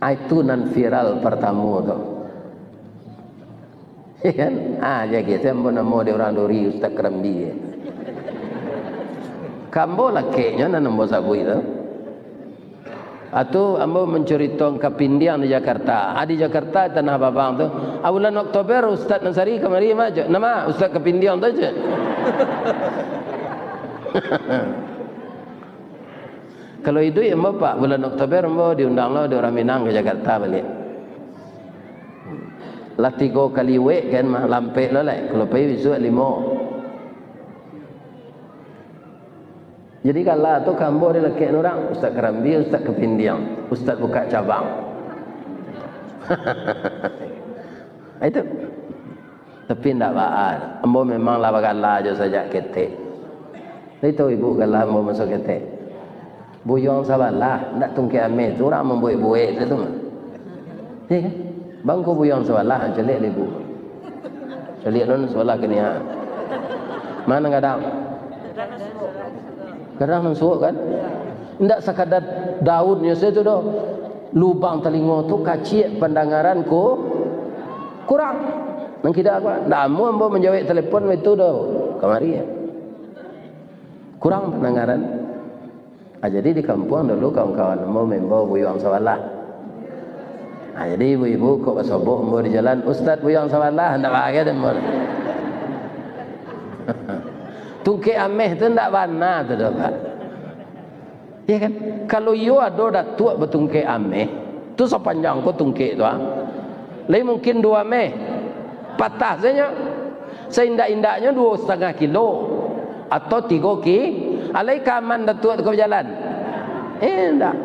Ah, itu nan viral partamo tu. Iya kan? Ah, jadi tu ambo namo di urang duri Ustaz Karambia. Ka ambo lakeknyo nan ambo sabuik tu. Atu ambo mancurito kapindiang di Jakarta. Ah, di Jakarta, Tanah Abang tu. Ah, bulan Oktober Ustaz Nasari kamari mah, cek. Nama Ustaz Kapindiang tu, cek. Kalau iduik ambo, Pak, bulan Oktober ambo diundang lo di urang Minang ka Jakarta baliak. Lah tigo kali wek kan, mah, lampek lo lai. Kalau pai bisuak limo. Jadi kala tu ka ambo dilakek urang, Ustaz Karambia, Ustaz Kapindiang, Ustaz Buka Cabang. Itu. Tapi ndak baa, ambo memang lah bagala jo sajak ketek. Lai tahu ibu gala ambo maso ketek? Buyuang sabalah, ndak tungkek ameh tu urang mambuek-buek tu mah. Iya kan? Bangko buyuang sabalah, caliak lah ibu. Caliak non sabalah kini ha. Mano gadang? Kadang masuak kan? Indak sakadar daunnyo sajo tu doh. Lubang talingo tu kaciak, pandangaran ku kurang. Nan kida apa? Ndak amuah ambo manjawek telepon itu doh. Kamari. Kurang pandangaran. Ah, jadi di kampuang dulu kawan-kawan ambo maimbau buyuang sabalah. Ah, jadi ibu-ibu kok basobok ambo di jalan, "Ustaz buyuang sabalah," ndak bagai deh ambo. Tungkek ameh tu ndak bana tu doh, Pak. Iya kan? Kalau iyo ado datuak batungkek ameh, tu sapanjang ko tungkek tu, ah. Lai mungkin duo ameh, patah sajo. Saindak-indaknyo duo satangah kilo atau tigo ki-, alai ka aman datuak tu ka bajalan? Indak.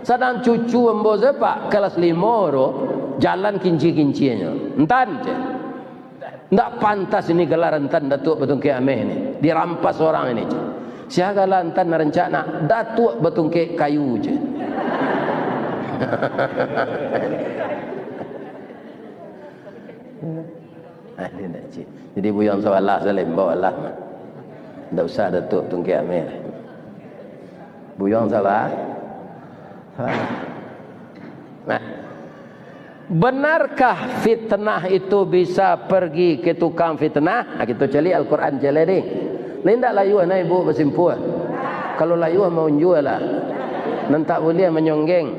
Sadang cucu ambo se, Pak, kalas limo tu, jalan kincia-kincianyo. Entan, ceh. Ndak pantas ini gelar entan Datuak Batungkek Ameh ini. Dirampas orang ini, ceh. Sia gelar entan rancak nak Datuak Batungkek Kayu, ceh. Ah, ini ndak, ceh. Jadi buyuang sabalah sajo, imbau lah. Ndak usah Datuak Batungkek Ameh. Buyuang sabalah. Nah. Benarkah fitnah itu bisa pergi ke tukang fitnah? Nah, kito caliak Al-Quran caliak ni. Ni ndak layuah nah ibu basimpuah. Kalau layuah maunjua lah. Nan tak buliah manyonggeng.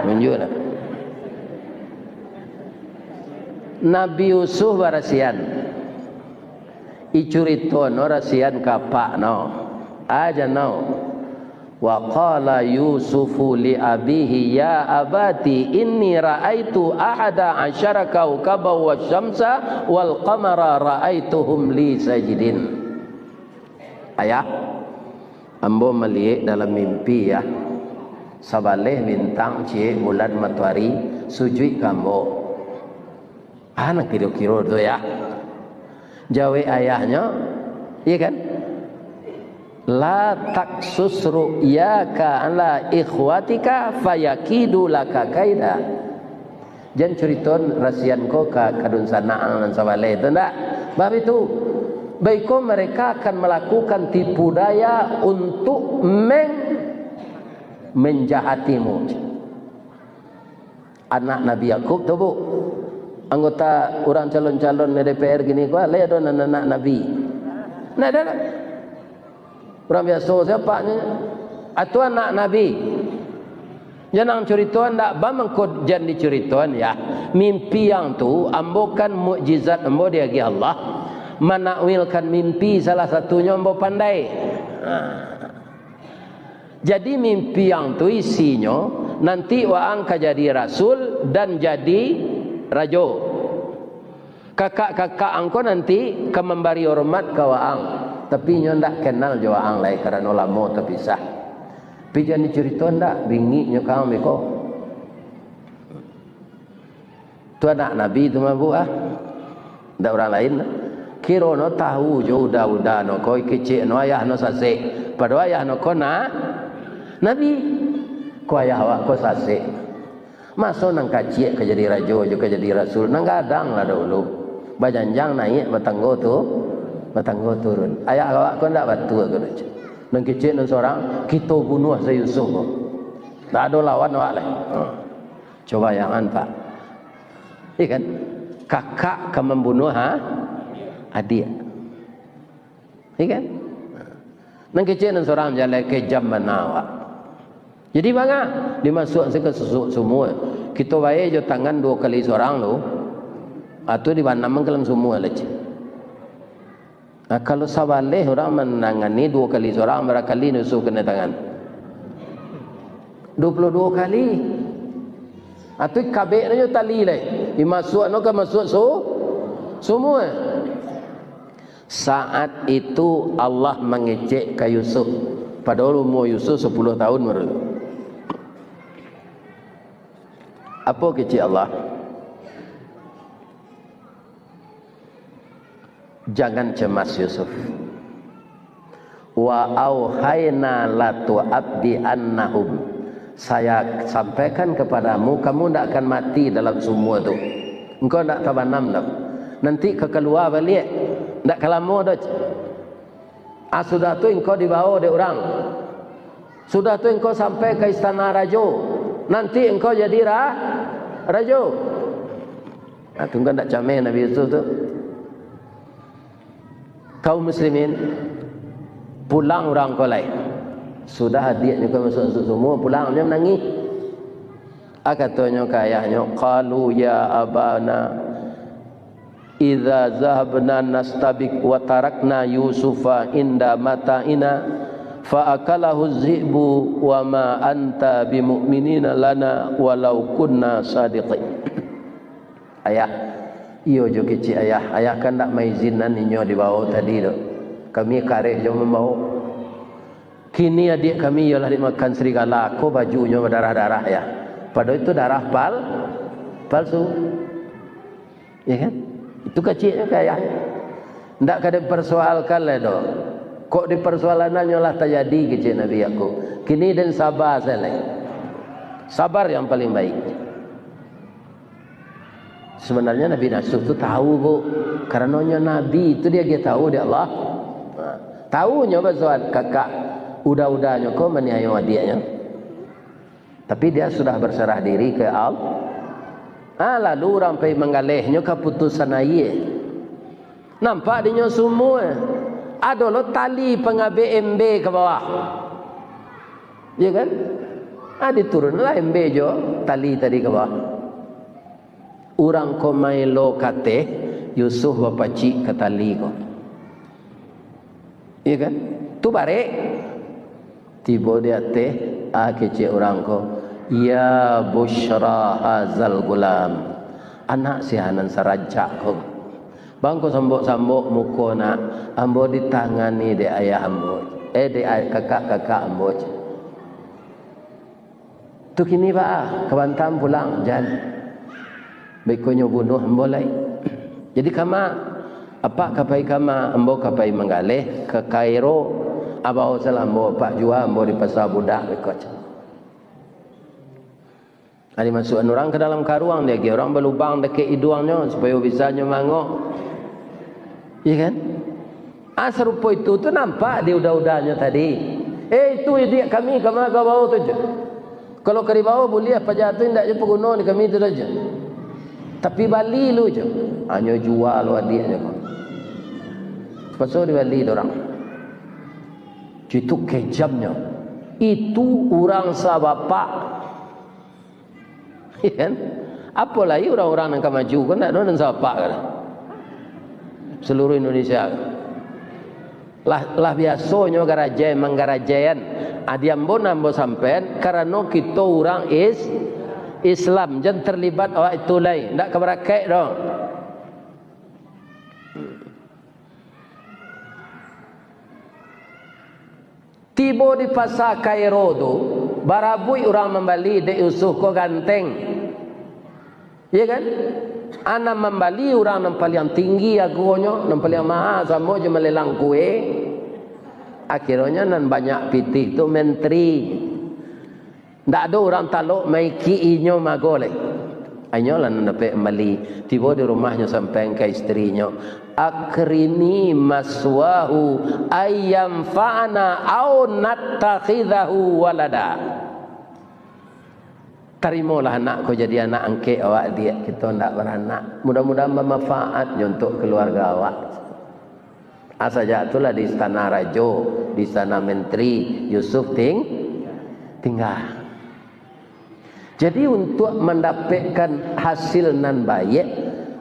Maunjua lah. Nabi Yusuf barasian. Icurito no rasian ka apak no. Aja no. Wa qala Yusufu li abihi, "Ya abati, inni ra'aitu ahada asyara kaukaban wasyamsa wal qamara ra'aituhum li sajidin." Ayah, ambo maliek dalam mimpi, ya, sabaleh bintang, ciek bulan, matoari sujuik ka ambo. Ah, nan kiro-kiro tu, ya. Jawek ayahnyo, iya kan? "La taksus ru'yaka ala ikhwatika fayakidu laka kaida." Jan curito rasian ko ka, ka dunsanak nan sabaleh tu, ndak? Bab itu, baiko mereka akan melakukan tipu daya untuk meng-, menjahatimu. Anak Nabi Yakub tu, Bu. Anggota urang calon-calon D P R kini ko, lai ado nan anak Nabi? Ndak ado lah. Urang biaso sia anaknyo? Atu anak Nabi. Jan ang curitoan ndak, ba mangko jan dicuritoan, ya. Mimpi ang tu, ambo kan mukjizat ambo diagiah Allah. Manakwilkan mimpi salah satunyo ambo pandai. Nah. Jadi mimpi ang tu isinyo, nanti waang ka jadi rasul dan jadi rajo. Kakak-kakak ang ko nanti ka mambari hormat ka waang, tapi inyo ndak kenal jo waang lai karano lamo tapisah. Tapi jan dicurito ndak, bingiknyo ka ang beko. Tu anak Nabi tu mah, Bu, ah. Ndak urang lain. Kiro no tahu jo uda-uda no ko, kecek no ayah no sasek. Padahal ayah no ko na-, Nabi. Ko ayah awak ko sasek. Maso nan kaciak ka jadi rajo jo ka jadi rasul, nan gadang lah dahulu. Bajanjang naiak, batanggo tu, batanggo turun. Ayah awak ko ndak batua ko, nan kecek nan sorang, kito bunuah se Yusuf ko. Ndak ado lawan awak lai. Ha. Cubo bayangkan, Pak. Iya kan? Kakak ka mambunuah, ha? Adiak. Iya kan? Nan kecek nan sorang jaleh, kejam bana awak. Jadi banga, dimasuak se ka susuk sumua. Kito bae jo tangan duo kali sorang tu, atu dibanam ka dalam sumua lah, cik. Nah, kalau sabaleh urang manangani duo kali sorang, bara kali nusuak kanai tangan? Duo puluah duo kali. Atu kabek nyo tali lai. Dimasuak no ka masuak su-, sumua. Saat itu Allah mangecek ka Yusuf. Padahal umua Yusuf sapuluah tahun baru tu. Apo kecek Allah? Jangan cemas, Yusuf. Wa auhayna latu'abbi'annahum. Saya sampaikan kepadamu, kamu ndak akan mati dalam sumua tu. Engkau ndak tabanam doh. Nanti ka kalua baliak. Ndak ka lamo doh. Ah, sudah tu engkau dibawa dek urang. Sudah tu engkau sampai ka istana rajo. Nanti engkau jadi ra-, rajo. Nah, tu kan ndak cameh Nabi Yusuf tu. Kaum muslimin, pulang urang ko lai. Sudah adiaknyo ko masuak, masuak sumua, pulang, nyo manangih. Ah, katonyo ka ayahnyo, "Qalu ya abana, idza zahabna nastabiq wa tarakna Yusufa inda mata'ina, fa akalahu zi'bu wa ma anta bimu'minina lana walau kunna sadiqin." "Ayah, iyo jo kecek ayah, ayah kan ndak maizinan inyo dibawo tadi tu. Kami kareh jo mambawo. Kini adiak kami iyo lah dimakan serigala, ko bajunyo badarah-darah, yah. Padahal itu darah pal-, palsu." Ya kan? Itu keceknyo ka ayahnyo. Ndak ka dipersoalkan lai doh. Kok dipersoalannyo lah tajadi, kecek Nabi Yakub. Kini den saba sajo lai. Sabar yang paling baik. Sebenarnya Nabi Yusuf tu tahu, Bu. Karano nyo nabi, itu diagiah tahu dek Allah. Nah, tahu nyo baso kakak uda-udanyo ko maniayo adiaknyo. Tapi dia sudah berserah diri ke Allah. Ah, lalu urang pai manggalehnyo ka putusan aia. Nampak dinyo sumua. Ado lo tali pangabek embe ka bawah. Ya kan? Ah, diturunlah embe jo tali tadi ka bawah. Urang ko maelo ka ateh, Yusuf bapacik ka tali ko. Iya kan? Tu barek. Tibo di ateh, ah, kecek urang ko, "Ya busyra hazal gulam." Anak sia nan sarancak ko. Bang ko sambok-sambok muko nak, ambo ditangani dek ayah ambo. Eh, dek ay-, kakak-kakak ambo. Tu kini baa, ka Batam pulang, jan. Beko nyo bunuah ambo lai. Jadi kama, apak ka pai kama, ambo ka pai manggaleh ka Kairo. Abah salah ambo, apak jua ambo di pasa budak, beko. Nah, dimasuakan urang ka dalam karuang, diagiah urang balubang dakek iduangnyo, supayo bisa nyo maangok. Iya kan? Ah, sarupo itu tu nampak di uda-udanyo tadi. "Eh, itu idiak kami, kama ka bawo tu jo. Kalau ka dibawo buliah, paja tu indak jo paguno di kami tu doh jo. Tapi bali lu jo." Hanyo jua lo adiaknyo ko. Paso dibali tu urang. Itu kejamnyo. Itu urang sabapak. Iya kan? Apo lai urang-urang nan ka maju ko, ndak ado nan sapak ka. Seluruh Indonesia. Lah, lah biasonyo garajai manggarajaian. Adi ambo nan ambo sampaian, karano kito urang is-, Islam, jan terlibat awak itu lai. Ndak ka barakaik doh. Tibo di pasa Kairo tu, barabuik urang mambali, dek Yusuf ko ganteng. Iya kan? Anak mambali urang nan paliang tinggi aguonyo, nan paliang maha, samo jo malelang kue. Akhirnyo nan banyak pitih tu menteri. Ndak ado urang talok maikik inyo mago lai. Inyo lah nan dapek mambali. Tibo di rumahnyo sampaian ka istrinyo, "Akrini maswahu ayyamfa'ana au nattakhidahu walada." Tarimolah anak ko jadi anak angkek awak, diak, kito ndak baranak. Mudah-mudahan bamanfaat nyo untuak kaluarga awak. Ah, sajak tu lah di istana rajo, di istana menteri, Yusuf ting-, tingga. Jadi, untuak mandapekkan hasil nan baiak,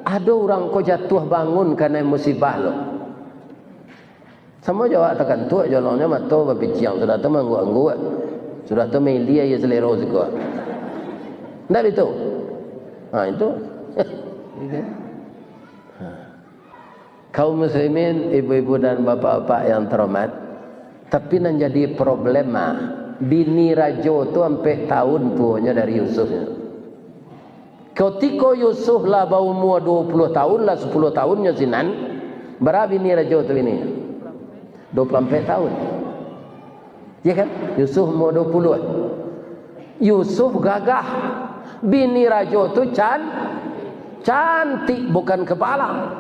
ado urang ko jatuah bangun kanai musibah lo. Samo jo awak takantuak, jolongnyo mato bapiciang, sudah tu maangguak-angguak, sudah tu mailia aia salero siko. Ndak bitu? Ha, itu. Ha. Kaum muslimin, ibu-ibu dan bapak-bapak yang terhormat, tapi nan jadi problema, bini rajo tu ampek taun tuonyo dari Yusuf. Kutiko Yusuf lah baumua duo puluah taun, lah sapuluah taun nyo sinan, bara bini rajo tu bini? Duo puluah ampek taun. Ya kan? Yusuf umua duo puluah. Yusuf gagah. Bini rajo tu can-, cantik bukan kabalang.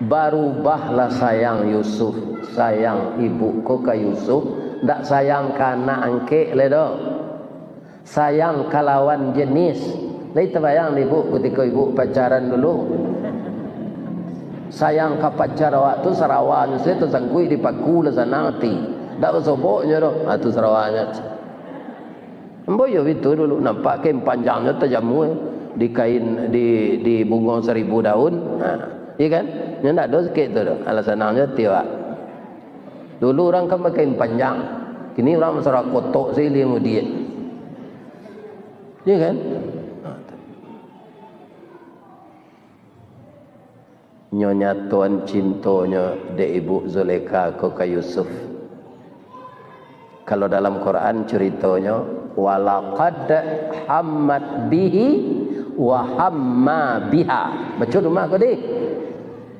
Barubahlah sayang Yusuf, sayang ibuk ko ka Yusuf, ndak sayang ka anak angkek lai doh. Sayang ka lawan jenis. Lai tabayang dek ibuk kutiko ibuk pacaran dulu? Sayang ka pacar awak tu, sarawanyo se tasangkuik di paku lah sanang ati. Ndak basoboknyo doh. Ha, tu sarawanyo. Ambo iyo itu dulu, nampak kain panjangnyo tajamua di kain, di, di bungo saribu daun. Ha, iya kan? Nyo ndak ado sakik tu doh. Alah sanangnyo ati awak. Dulu urang kan bakain panjang. Kini urang basarah kotok se ilia mudiak. Iya kan? Ha, tu. Nyo nyatoan cintonyo dek ibuk Zulekha ko ka Yusuf. Kalau dalam Quran curitonyo, "Walaqad hammat bihi wa hamma biha." Baco di rumah ko deh.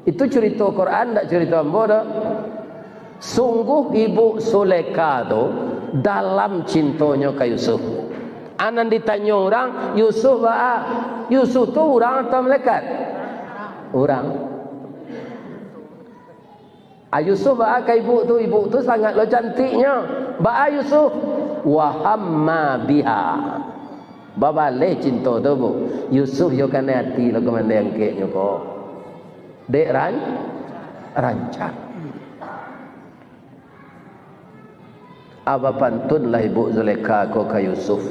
Itu curito Quran, ndak curito ambo doh. Sungguh ibuk Zulekha tu dalam cintonyo ka Yusuf. A nan ditanyo urang, "Yusuf baa?" Yusuf tu urang atau malaikat? Urang. A, Yusuf baa ka ibuk tu? Ibuk tu sangat lo cantiknyo. Baa Yusuf? Wa hamma biha. Babaleh cinto tu, Bu. Yusuf yo kanai ati lo ka mandeh angkeknyo ko. Dek ran-, rancak. A, bapantunlah ibuk Zulekha ko ka Yusuf.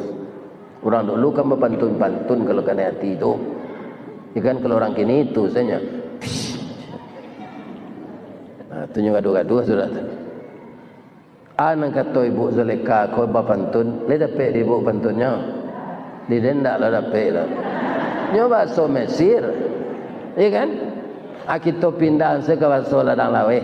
Urang dulu kan bapantun-pantun kalau kanai ati tu. Ikan kalau urang kini itu sajo. Nah, tu nyo gaduah-gaduah sudah tu. A, nan kato ibuk Zulekha ko bapantun, lai dapek di ibuk pantunnyo? Di den ndak lah dapek lah. Nyo bahaso Mesir. Iya kan? A, kito pindah se ka bahaso ladang laweh.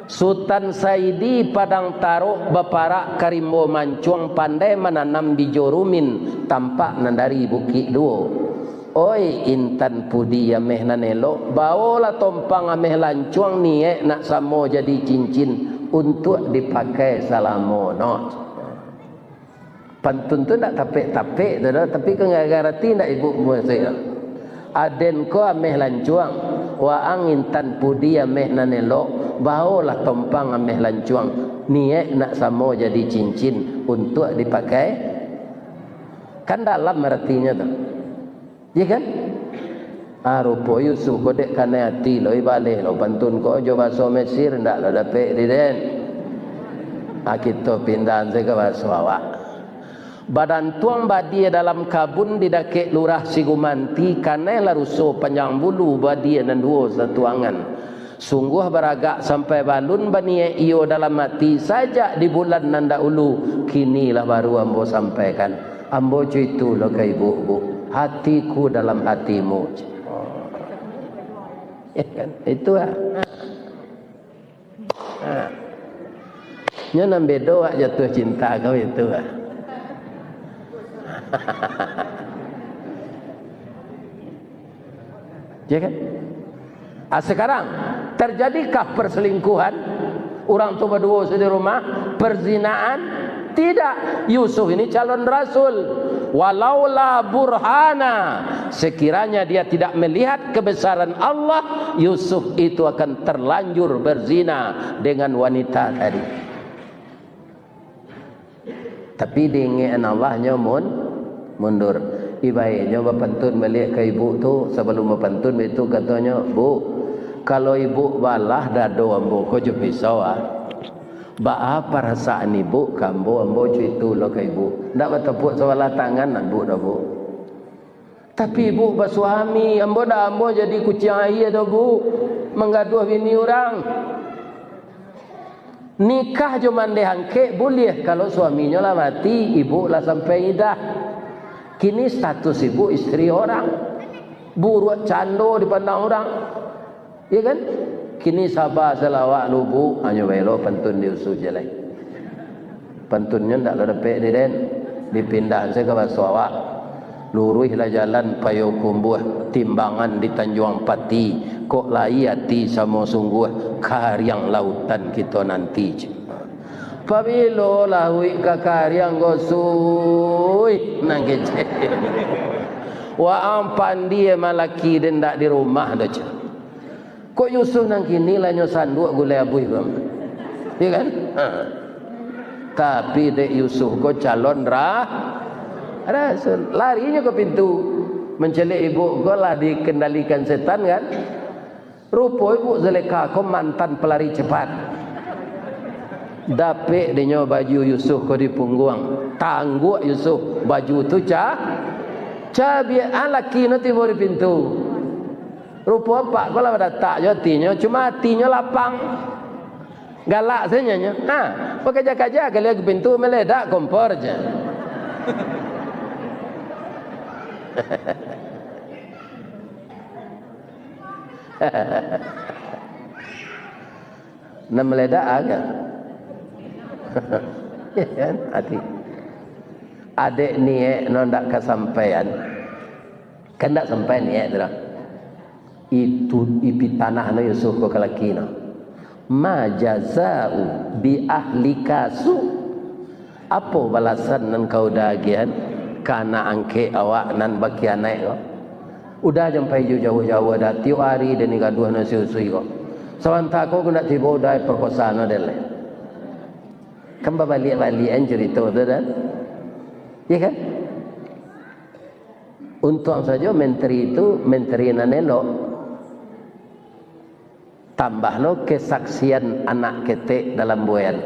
Sutan Saidi Padang Tarok baparak ka rimbo mancuang, pandai mananam bijo rumin, tampak nan dari Bukik Duo. Oi, intan pudi ameh nan elok, bawolah tompang ameh lancuang, niaik nak samo jadi cincin, untuak dipakai salamo no. Pantun tu ndak tapek-tapek tu doh, tapi kan gara-gara ati ndak ibuk muzik tu. Aden ko ameh lancuang, waang intan pudi ameh nan elok, bawolah tompang ameh lancuang, niaik nak samo jadi cincin, untuak dipakai. Kan dalam aratinyo tu. Iya kan? Ah, rupo Yusuf ko dek kanai ati lo, ibaleh lo pantun ko jo bahaso Mesir, ndak lo dapek di den. Ah, kito pindahan se ka bahaso awak. Badantuang badia dalam kabun di dakek Lurah Sigumanti, kanai lah ruso panjang bulu badia nan duo satuangan. Sungguah baragak sampai balun baniaik iyo dalam ati sajak di bulan nan dahulu, kini lah baru ambo sampaikan. Ambo co itu lo ka ibuk, Bu. Hatiku dalam hatimu. Ya kan? Itu lah. Ha. Nyo nan bedo awak jatuah cinta kau itu lah. Ya kan? Ah, sekarang, terjadikah perselingkuhan? Urang tu baduo sajo di rumah, perzinaan? Tidak. Yusuf ini calon rasul. Walaula burhana, sekiranya dia tidak melihat kebesaran Allah, Yusuf itu akan terlanjur berzina dengan wanita tadi. Tapi diingekan Allah nyo mun-, mundur. Ibaiknyo bapantun baliak ka ibuk tu, sabalum bapantun baitu katonyo, "Bu, kalau ibuk balah dado ambo ko jo pisau, ah, baa parasaan ibuk ka ambo, ambo co itu lo ka ibuk. Ndak batapuak sabalah tangan, ah, Bu, doh, Bu." Tapi, Bu, basuami, ambo ndak amuah jadi kuciang aia doh, Bu, manggaduah bini urang. Nikah jo mandeh angkek buliah, kalau suaminyo lah mati, ibuk lah sampai idah. Kini status ibuk isteri orang. Buruak cando dipandang urang. Iya kan? Kini saba salah awak lubuk, hanyo baelo pantun di Yusuf jaleh. Pantunnyo ndak lah dapek di den, dipindah se ka baso awak. Luruihlah jalan Payokumbuah, timbangan di Tanjuang Pati, kok lai ati samo sungguah, kariang lautan kito nanti. Pabilo lahuik ka kariang gosuih, nan kecek. Waang pandie malaki den dak di rumah doh, ceh. Kok Yusuf nan kini lah nyo sanduak gulai abuih ko? Iyo kan? Ha. Tapi dek Yusuf ko calon ra-, rasul. Lari nyo ka pintu. Mancaliak ibuk ko lah dikendalikan setan kan? Rupo ibuk Zulekha ko mantan pelari cepat. Dapek dinyo baju Yusuf ko di pungguang. Tangguak Yusuf, baju tu ca-, cabiak. Ah, laki no tibo di pintu. Rupo apak ko lah badatak jo atinyo, cuma atinyo lapang. Galak sajo nyo. Ha, bakaja-kaja kali ka pintu, maledak kompor je. Nan maledak agak. Iyo kan? Ati. Adek niek no ndak kasampaian. Kan ndak sampai niek tu lah. Itu ipi tanah no Yusuf ko ka laki no. "Ma jazau bi ahlika su." Apo balasan nan kau udah agiahan ka anak angkek awak nan bakhianaik ko? Udah jampai jo jauah-jauah dah, tiok ari den gaduah nan si Yusuf ko. Sabanta ko ndak tibo udah perkosa no den lai. Kan babaliak-baliakan carito tu dah. Iyo kan? Untuang sajo menteri tu, menteri nan elok. Tambah lo kesaksian anak ketek dalam buayan.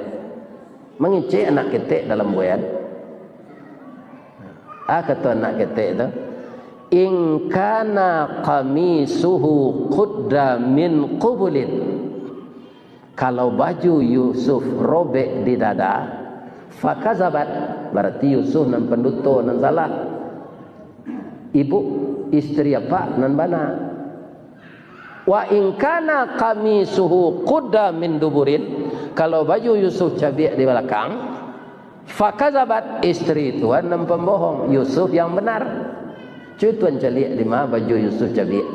Mangecek anak ketek dalam buayan. Ah, kato anak ketek tu, "In kana qamisuhu qudda min qubulin." Kalau baju Yusuf robek di dada, fakazabat, bararti Yusuf nan panduto, nan salah. Ibuk, isteri apak nan bana. "Wa in kana qamisuhu qudda min duburin," kalau baju Yusuf cabiak di balakang, fakazabat, isteri tuan nan pambohong, Yusuf yang benar. Cubo tuan caliak di ma baju Yusuf cabiak.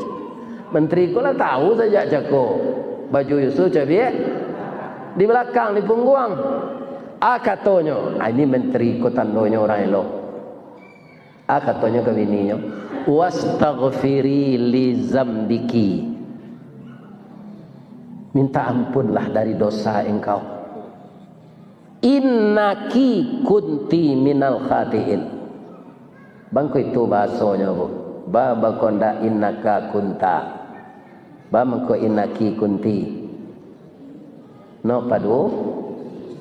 Menteri ko lah tahu sajak cako baju Yusuf cabiak di balakang, di pungguang. Ah, katonyo, "Ah, ini menteri ko tandonyo urang elok." Ah, katonyo ka bininyo, "Wastaghfiri li zambiki." Minta ampunlah dari dosa engkau. "Innaki kunti minal khatiin." Bangko itu bahasonyo, Bu. Ba, bangko ndak innaka kunta. Ba, bangko innaki kunti. No padu-,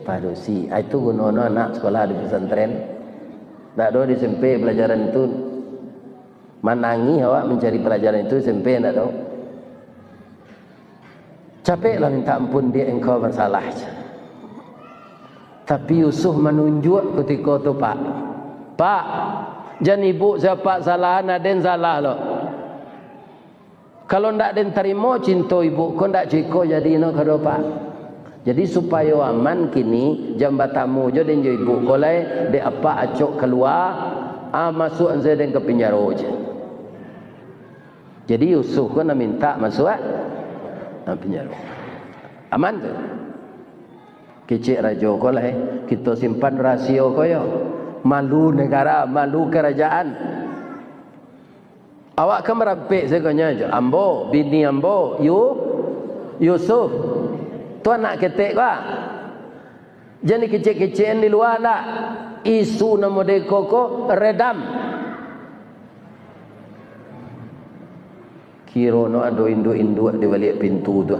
padusi. Ah, itu gunono anak sekolah di pesantren. Ndak do di S M P pelajaran itu. Manangih awak mancari pelajaran itu S M P ndak do. Capeklah minta ampun, "Diak, engkau basalah." Tapi Yusuf manunjuak kutiko tu, Pak. Pak, jan ibuk sapak salah, aden salah lo. Kalau ndak den tarimo cinto ibuk ko, ndak ciko jadi no kado, Pak. Jadi supayo aman kini, jan batamu jo den jo ibuk ko lai, dek apak acok kalua, ah, masuak an sajo den ka pinjaro je. Jadi Yusuf ko nan mintak masuak, ah, pinjaro. Aman tu. Kecek rajo ko lai, kito simpan rasio ko yo. Malu negara, malu kerajaan. Awak kan marampek sagonyo jo. Ambo, bini ambo, Yu-, Yusuf. Tu anak ketek ko, ah. Jan dikecek-kecekan di lua ndak. Isu nan model ko ko redam. Kiro no ado induak-induak di baliak pintu tu.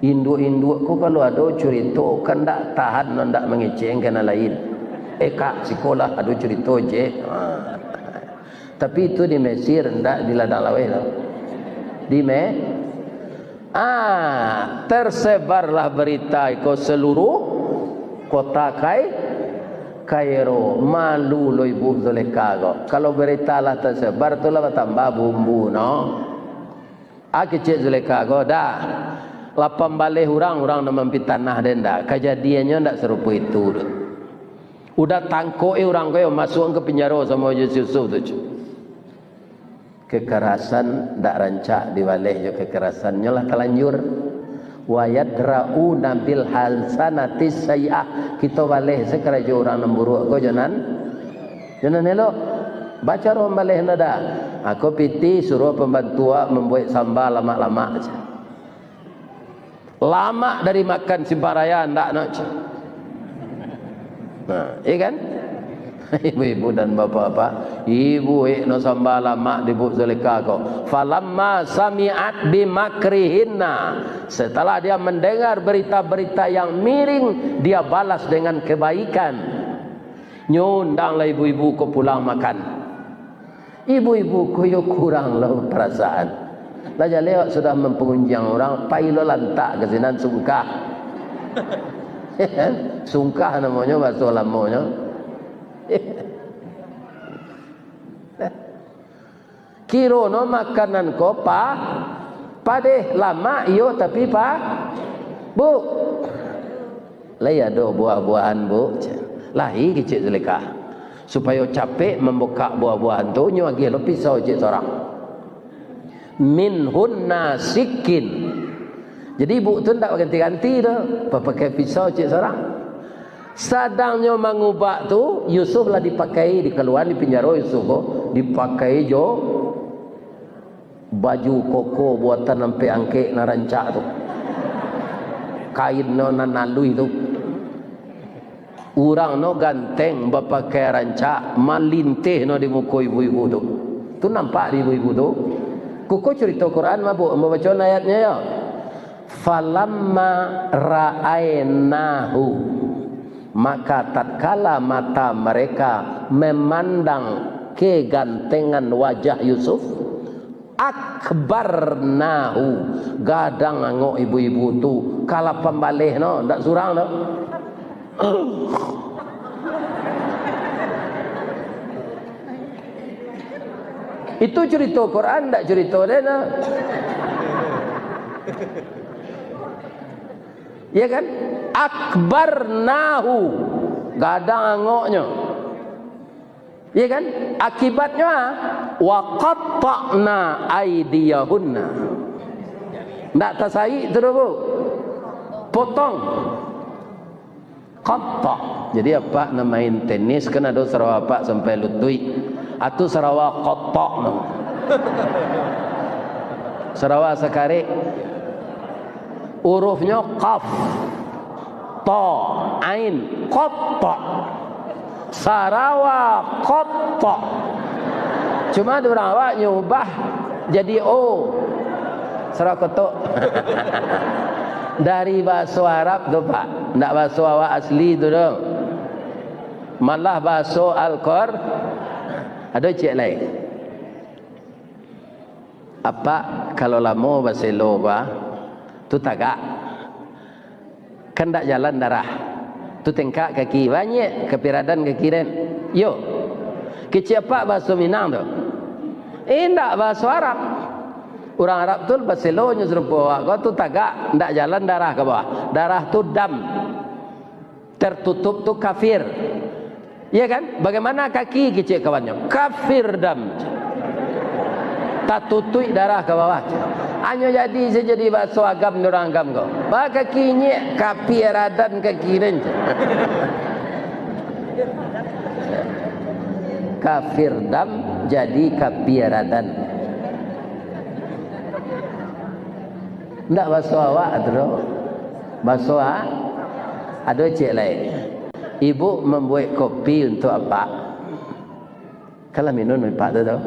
Induak-induak ko kalau ado curito, kan ndak tahan no ndak mangecek ka nan lain. "Eh, Kak, siko lah, ado curito je." Ha. Tapi itu di Mesir, ndak di ladang laweh tu. Di Me-, ah, tersebarlah berita iko seluruh kota Kai-, Kairo. Malu lo ibu Zulekha ko. Kalau berita lah tersebar, tu lah batambah bumbu no. Ah, kecek Zulekha ko, dah. Lapan baleh urang, urang nan mampitnah den dah. Kajadiannyo ndak sarupo itu doh. Udah tangkok, eh, urang ko yo, masuak ka pinjaro samo jo si Yusuf tu, cu. Kekerasan ndak rancak dibaleh jo kekerasan, nyo lah talanjur. "Wa yadra'una bil hasanati sayyi'ah." Kito baleh se karajo urang nan buruak ko jo nan, jo nan elok. Bacaro mambaleh nyo dah. Ako pitih suruah pambantu awak mambuek samba lamak-lamak, ceh. Lamak dari makan simpang raya, ndak nak, ceh. Nah, iya kan? Ibu-ibu dan bapak-bapak, ibu, eh, no samba lamak di Bu Zulekha ko. "Falamma sami'at bimakrihinna." Setelah dia mendengar berita-berita yang miring, dia balas dengan kebaikan. Nyo undanglah ibu-ibu ko pulang makan. Ibu-ibu ko yo kurang lo parasaan. Lah jaleh awak sudah mampangunjiang urang, pai lo lantak ka sinan, sungkah. Sungkah namonyo bahaso lamonyo. Kiro no makanan ko pa-, padeh, lamak iyo, tapi pa-, Bu, lai ado buah-buahan, Bu? Lahi kecek Zulekha. Supayo capek mambukak buah-buahan tu, nyo agiah lo pisau cek surang. Minhunna sikin. Jadi ibu tu ndak baganti-ganti tu, papakai pisau cek surang. Sadangnyo mangubak tu, Yusuf lah dipakai, dikaluaan di pinjaro Yusuf ko, dipakai jo baju koko buatan ampek angkek nan rancak tu. Kainnyo nan aluih tu. Urang no ganteng, bapakai rancak, malinteh no di muko ibu-ibu tu. Tu nampak di ibu-ibu tu. Kuko curito Quran, mabuk ambo baco ayatnyo yo. "Falamma ra'ainahu," maka tatkala mata mereka memandang kegantengan wajah Yusuf, "akbarnahu," gadang angok ibu-ibu tu, ka lapan baleh no, ndak surang doh. Itu curito Quran, ndak curito den, nah. Ya kan? "Akbarnahu," gadang angoknyo. Iya kan? Akibatnyo, ah, "wa qatta'na aidiyahunna." Ndak tasaik tu doh, Bu. Potong. Qatta'. Jadi, apak nan main tenis, kan ado sarawa apak sampai lutuik. Atu sarawa qatta' no. Sarawa sakarek. Urufnyo qaf, ta, ain, qatta'. Sarawa qatta'. Cuma di urang awak nyubah jadi o. Sarawa kotok. Dari bahaso Arab tu, Pak. Ndak bahaso awak asli tu doh. Malah bahaso Al-Qur-, ado ciek lai. Apak, kalau lamo baselo, bah, tu tagak. Kan ndak jalan darah. Tu tengkak kaki, banyek kapiradan kaki den. Yo. Kecek apak bahaso Minang tu. Indak bahaso Arab. Urang Arab tu baselo nyo sarupo awak ko, tu tagak, ndak jalan darah ka bawah. Darah tu dam. Tertutup tu kafir. Iya kan? Bagaimana kaki, kecek kawannyo? Kafir dam. Tatutuik darah ka bawah. Hanyo jadi sajo di bahaso agam di urang agam ko. Ba kaki inyek, kapiradan kaki den. Kafir dam jadi kapiradan. Ndak bahaso awak tu doh. Bahaso a-, ado ciek lai. Ibu mambuek kopi untuak apak. Kan lah minun apak tu, tu.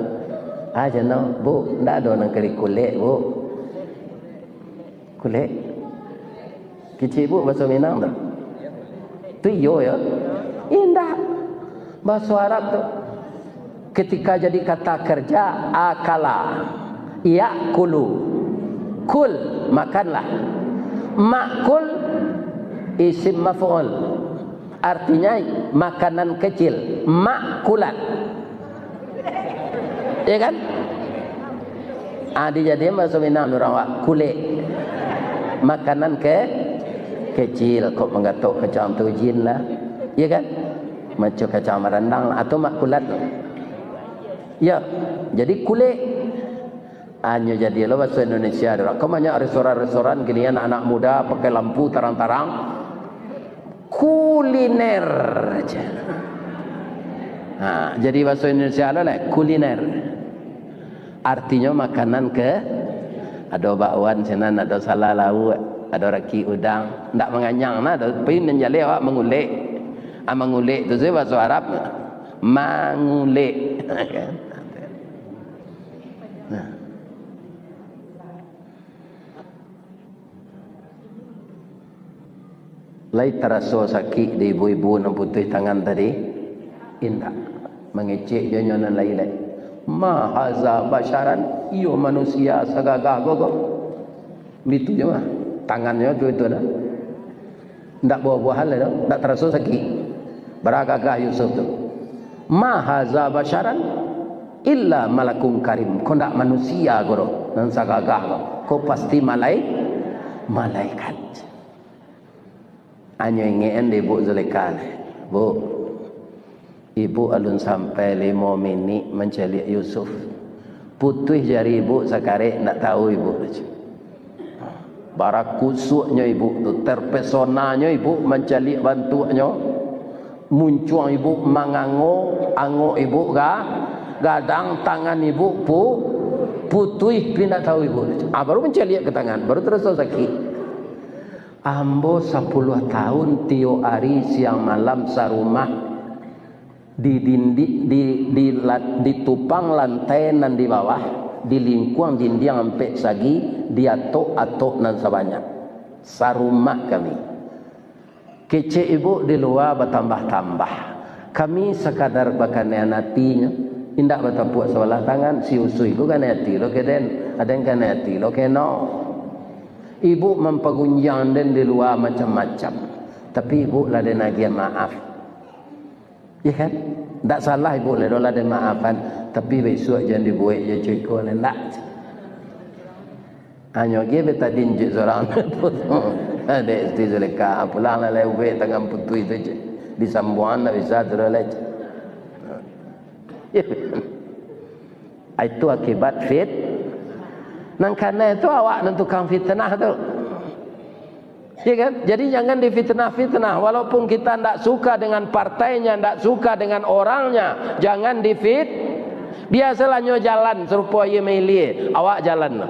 Ah, cano, "Bu, ndak ado nan ka dikulek, Bu?" Kulek. Kecek ibu bahaso Minang tu. Tu iyo, yo? Indak. Bahaso Arab tu. Ketika jadi kata kerja, akala, yakulu. Kul, makanlah. Makul, isim maf'ul. Artinya, makanan kecil. Makulat. Iya kan? Ah, dijadian bahaso Minang urang awak, kulek. Makanan ke-, kecil, kok manggatok kacang tu jin lah. Iya kan? Macam kacang marandang lah, atau makulat lah. Ya, jadi kulek. Hanyo jadi lo bahaso Indonesia tu lah. Kan banyak restoran-restoran kini anak-anak muda pakai lampu tarang-tarang. Kuliner. Ha, jadi bahaso Indonesia lo lah, kuliner. Artinyo makanan ke, ado bakwan sinan, ado sala lauak, ado raki udang. Ndak manganyang nah, ado. Tapi nan jaleh awak mangulek. Ah, mangulek tu se bahaso Arab, mangulek. Nah. Lai taraso sakik di ibu-ibu nan putuih tangan tadi? Indak. Mangecek jo nyo nan lain lai. "Ma haza basyaran, iyo manusia sagagah ko ko." Bitu jo mah. Tangannyo tu itu dah. Ndak buah-buahan lai doh, ndak taraso sakik. Bara gagah Yusuf tu. "Ma haza basyaran illa malakun karim." Ko ndak manusia ko doh, nan sagagah ko. Ko pasti malai-, malaikat. Anyo ingekan dek Ibu Zulekha, "Bu, Ibu alun sampai limo minik mancaliak Yusuf. Putuih jari Ibu sakarek, ndak tahu Ibu." Barakusuaknyo Ibu tu, terpesonanyo Ibu mancaliak bantuaknyo. Muncuang Ibu mangango, angok Ibu ga-, gadang, tangan Ibu pu-, putuih, pi ndak tahu Ibu. Ah, baru mancaliak ka tangan, baru taraso sakik. Ambo sapuluah tahun tiok ari siang malam sarumah, di dindi-, di, di la-, di tupang lantai nan di bawah, di lingkuang dindiang ampek sagi, di atok-atok nan sabanyak. Sarumah kami. Kecek Ibu di lua batambah-tambah. Kami sakadar bakanian atinyo, indak batapuak sabalah tangan, si Usuih ko kanai ati lo ka den, aden kanai ati lo ka no. Ibu mampagunjiang den di lua macam-macam, tapi Ibu lah den agiah maaf. Iya kan? Ndak salah Ibu lah, lah den maafan, tapi bisuak jan dibuek jo ceko lai, ndak. Hanyo agiah betadin cek surang. Dek Siti Zulekha, pulang lah lai ubek tangan putuih tu cek. Disambuang ndak bisa tu lah lai cek. Itu akibat fit-, nan kanai tu awak nan tukang fitnah tu. Ya kan? Jadi jangan difitnah-fitnah. Walaupun kita ndak suka dengan partainya, ndak suka dengan orangnya, jangan difit-, biasalah nyo jalan sarupo aia mailia, awak jalan.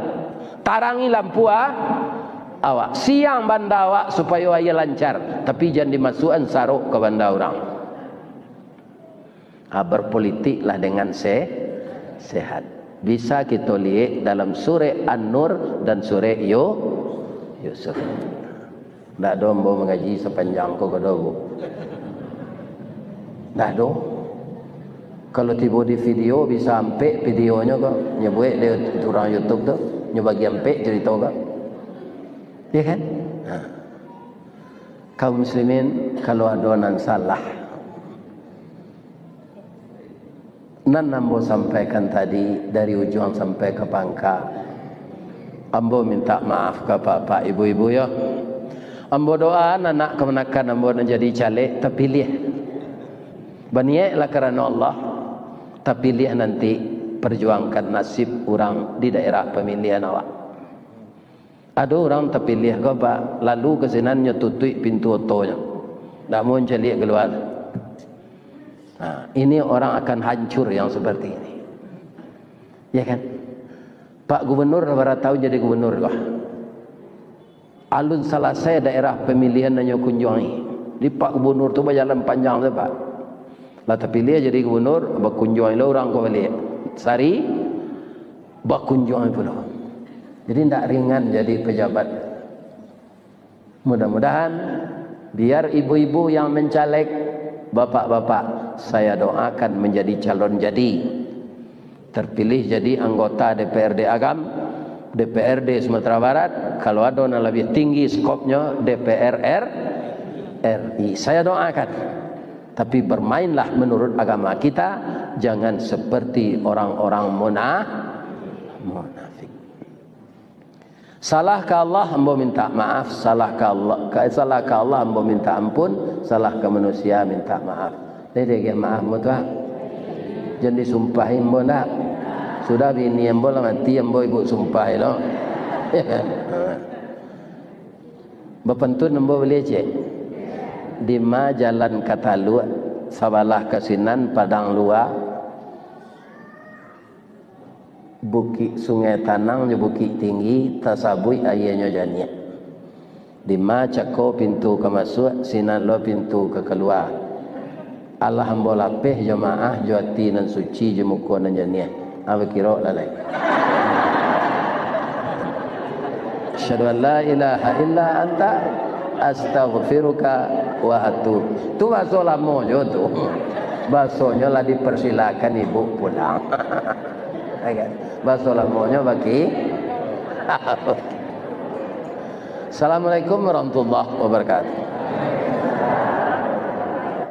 Tarangi lampu, ah, awak. Siang banda awak supayo aia lancar, tapi jan dimasuakan sarok ka banda urang. Ha, berpolitiklah dengan se-, sehat. Bisa kito liek dalam surek An-Nur dan surek Yu-, Yusuf. Ndak ado ambo mangaji sapanjang ko, ko doh, Bu. Ndak ado. Kalau tibo di video, bisa ampek videonyo ko, nyo buek dek urang YouTube tu, nyo bagi ampek carito ko. Iya kan? Ha. Kaum muslimin, kalau ado nan salah, nan ambo sampaikan tadi dari ujuang sampai ka pangka, ambo minta maaf ka bapak ibu-ibu yo. Ambo doa anak kamanakan ambo nan jadi caleg tapiliah. Baniaiklah karano Allah, tapiliah nanti, perjuangkan nasib urang di daerah pamilihan awak. Ado urang tapiliah ko, Pak, lalu ka sinan nyo tutuik pintu otonyo. Ndak mau mancaliak kalua. Nah, ini orang akan hancur yang seperti ini. Ya kan? Pak Gubernur lah bara tahun jadi gubernur ko. Alun salasai daerah pamilihan nan nyo kunjuangi. Di Pak Gubernur tu bajalan panjang tu, Pak. Lah tapiliah jadi gubernur, bakunjuang lo urang ko baliak. Sari, bakunjuang pulo. Jadi, ndak ringan jadi pejabat. Mudah-mudahan, biar ibu-ibu yang mencaleg, bapak-bapak, saya doakan menjadi calon jadi. Terpilih jadi anggota D P R D Agam, D P R D Sumatera Barat, kalau ado nan labiah tinggi skopnyo, D P R R-, R I. Saya doakan. Tapi bermainlah menurut agama kita, jangan seperti orang-orang muna-, munafik. Salah ka Allah, ambo minta maaf. Salah ka Allah, ka, salah ka Allah, ambo minta ampun. Salah ka manusia, minta maaf. Jadi, agiah maaf ambo tu, ah. Jan disumpahi ambo ndak. Sudah bini ambo lah mati, ambo ibu sumpah lo. Bapantun ambo buliah cek. Dima jalan ka Taluak, sabalah ka sinan Padang Lua. Bukik Sungai Tanang jo Bukik Tinggi, tasabuik aianyo janiah. Dima cako pintu ka masuak, sinan lo pintu ka kalua. Alah ambo lapeh jo maah, jo ati nan suci, jo muko nan janiah. Ah, bakiro lah lai. Asyhadu an la ilaha illa anta, astaghfiruka wa atub. Tu baso lamo jo tu. Basonyo lah dipersilakan ibu pulang. Ya kan? Baso lamonyo baki. Assalamualaikum warahmatullahi wabarakatuh.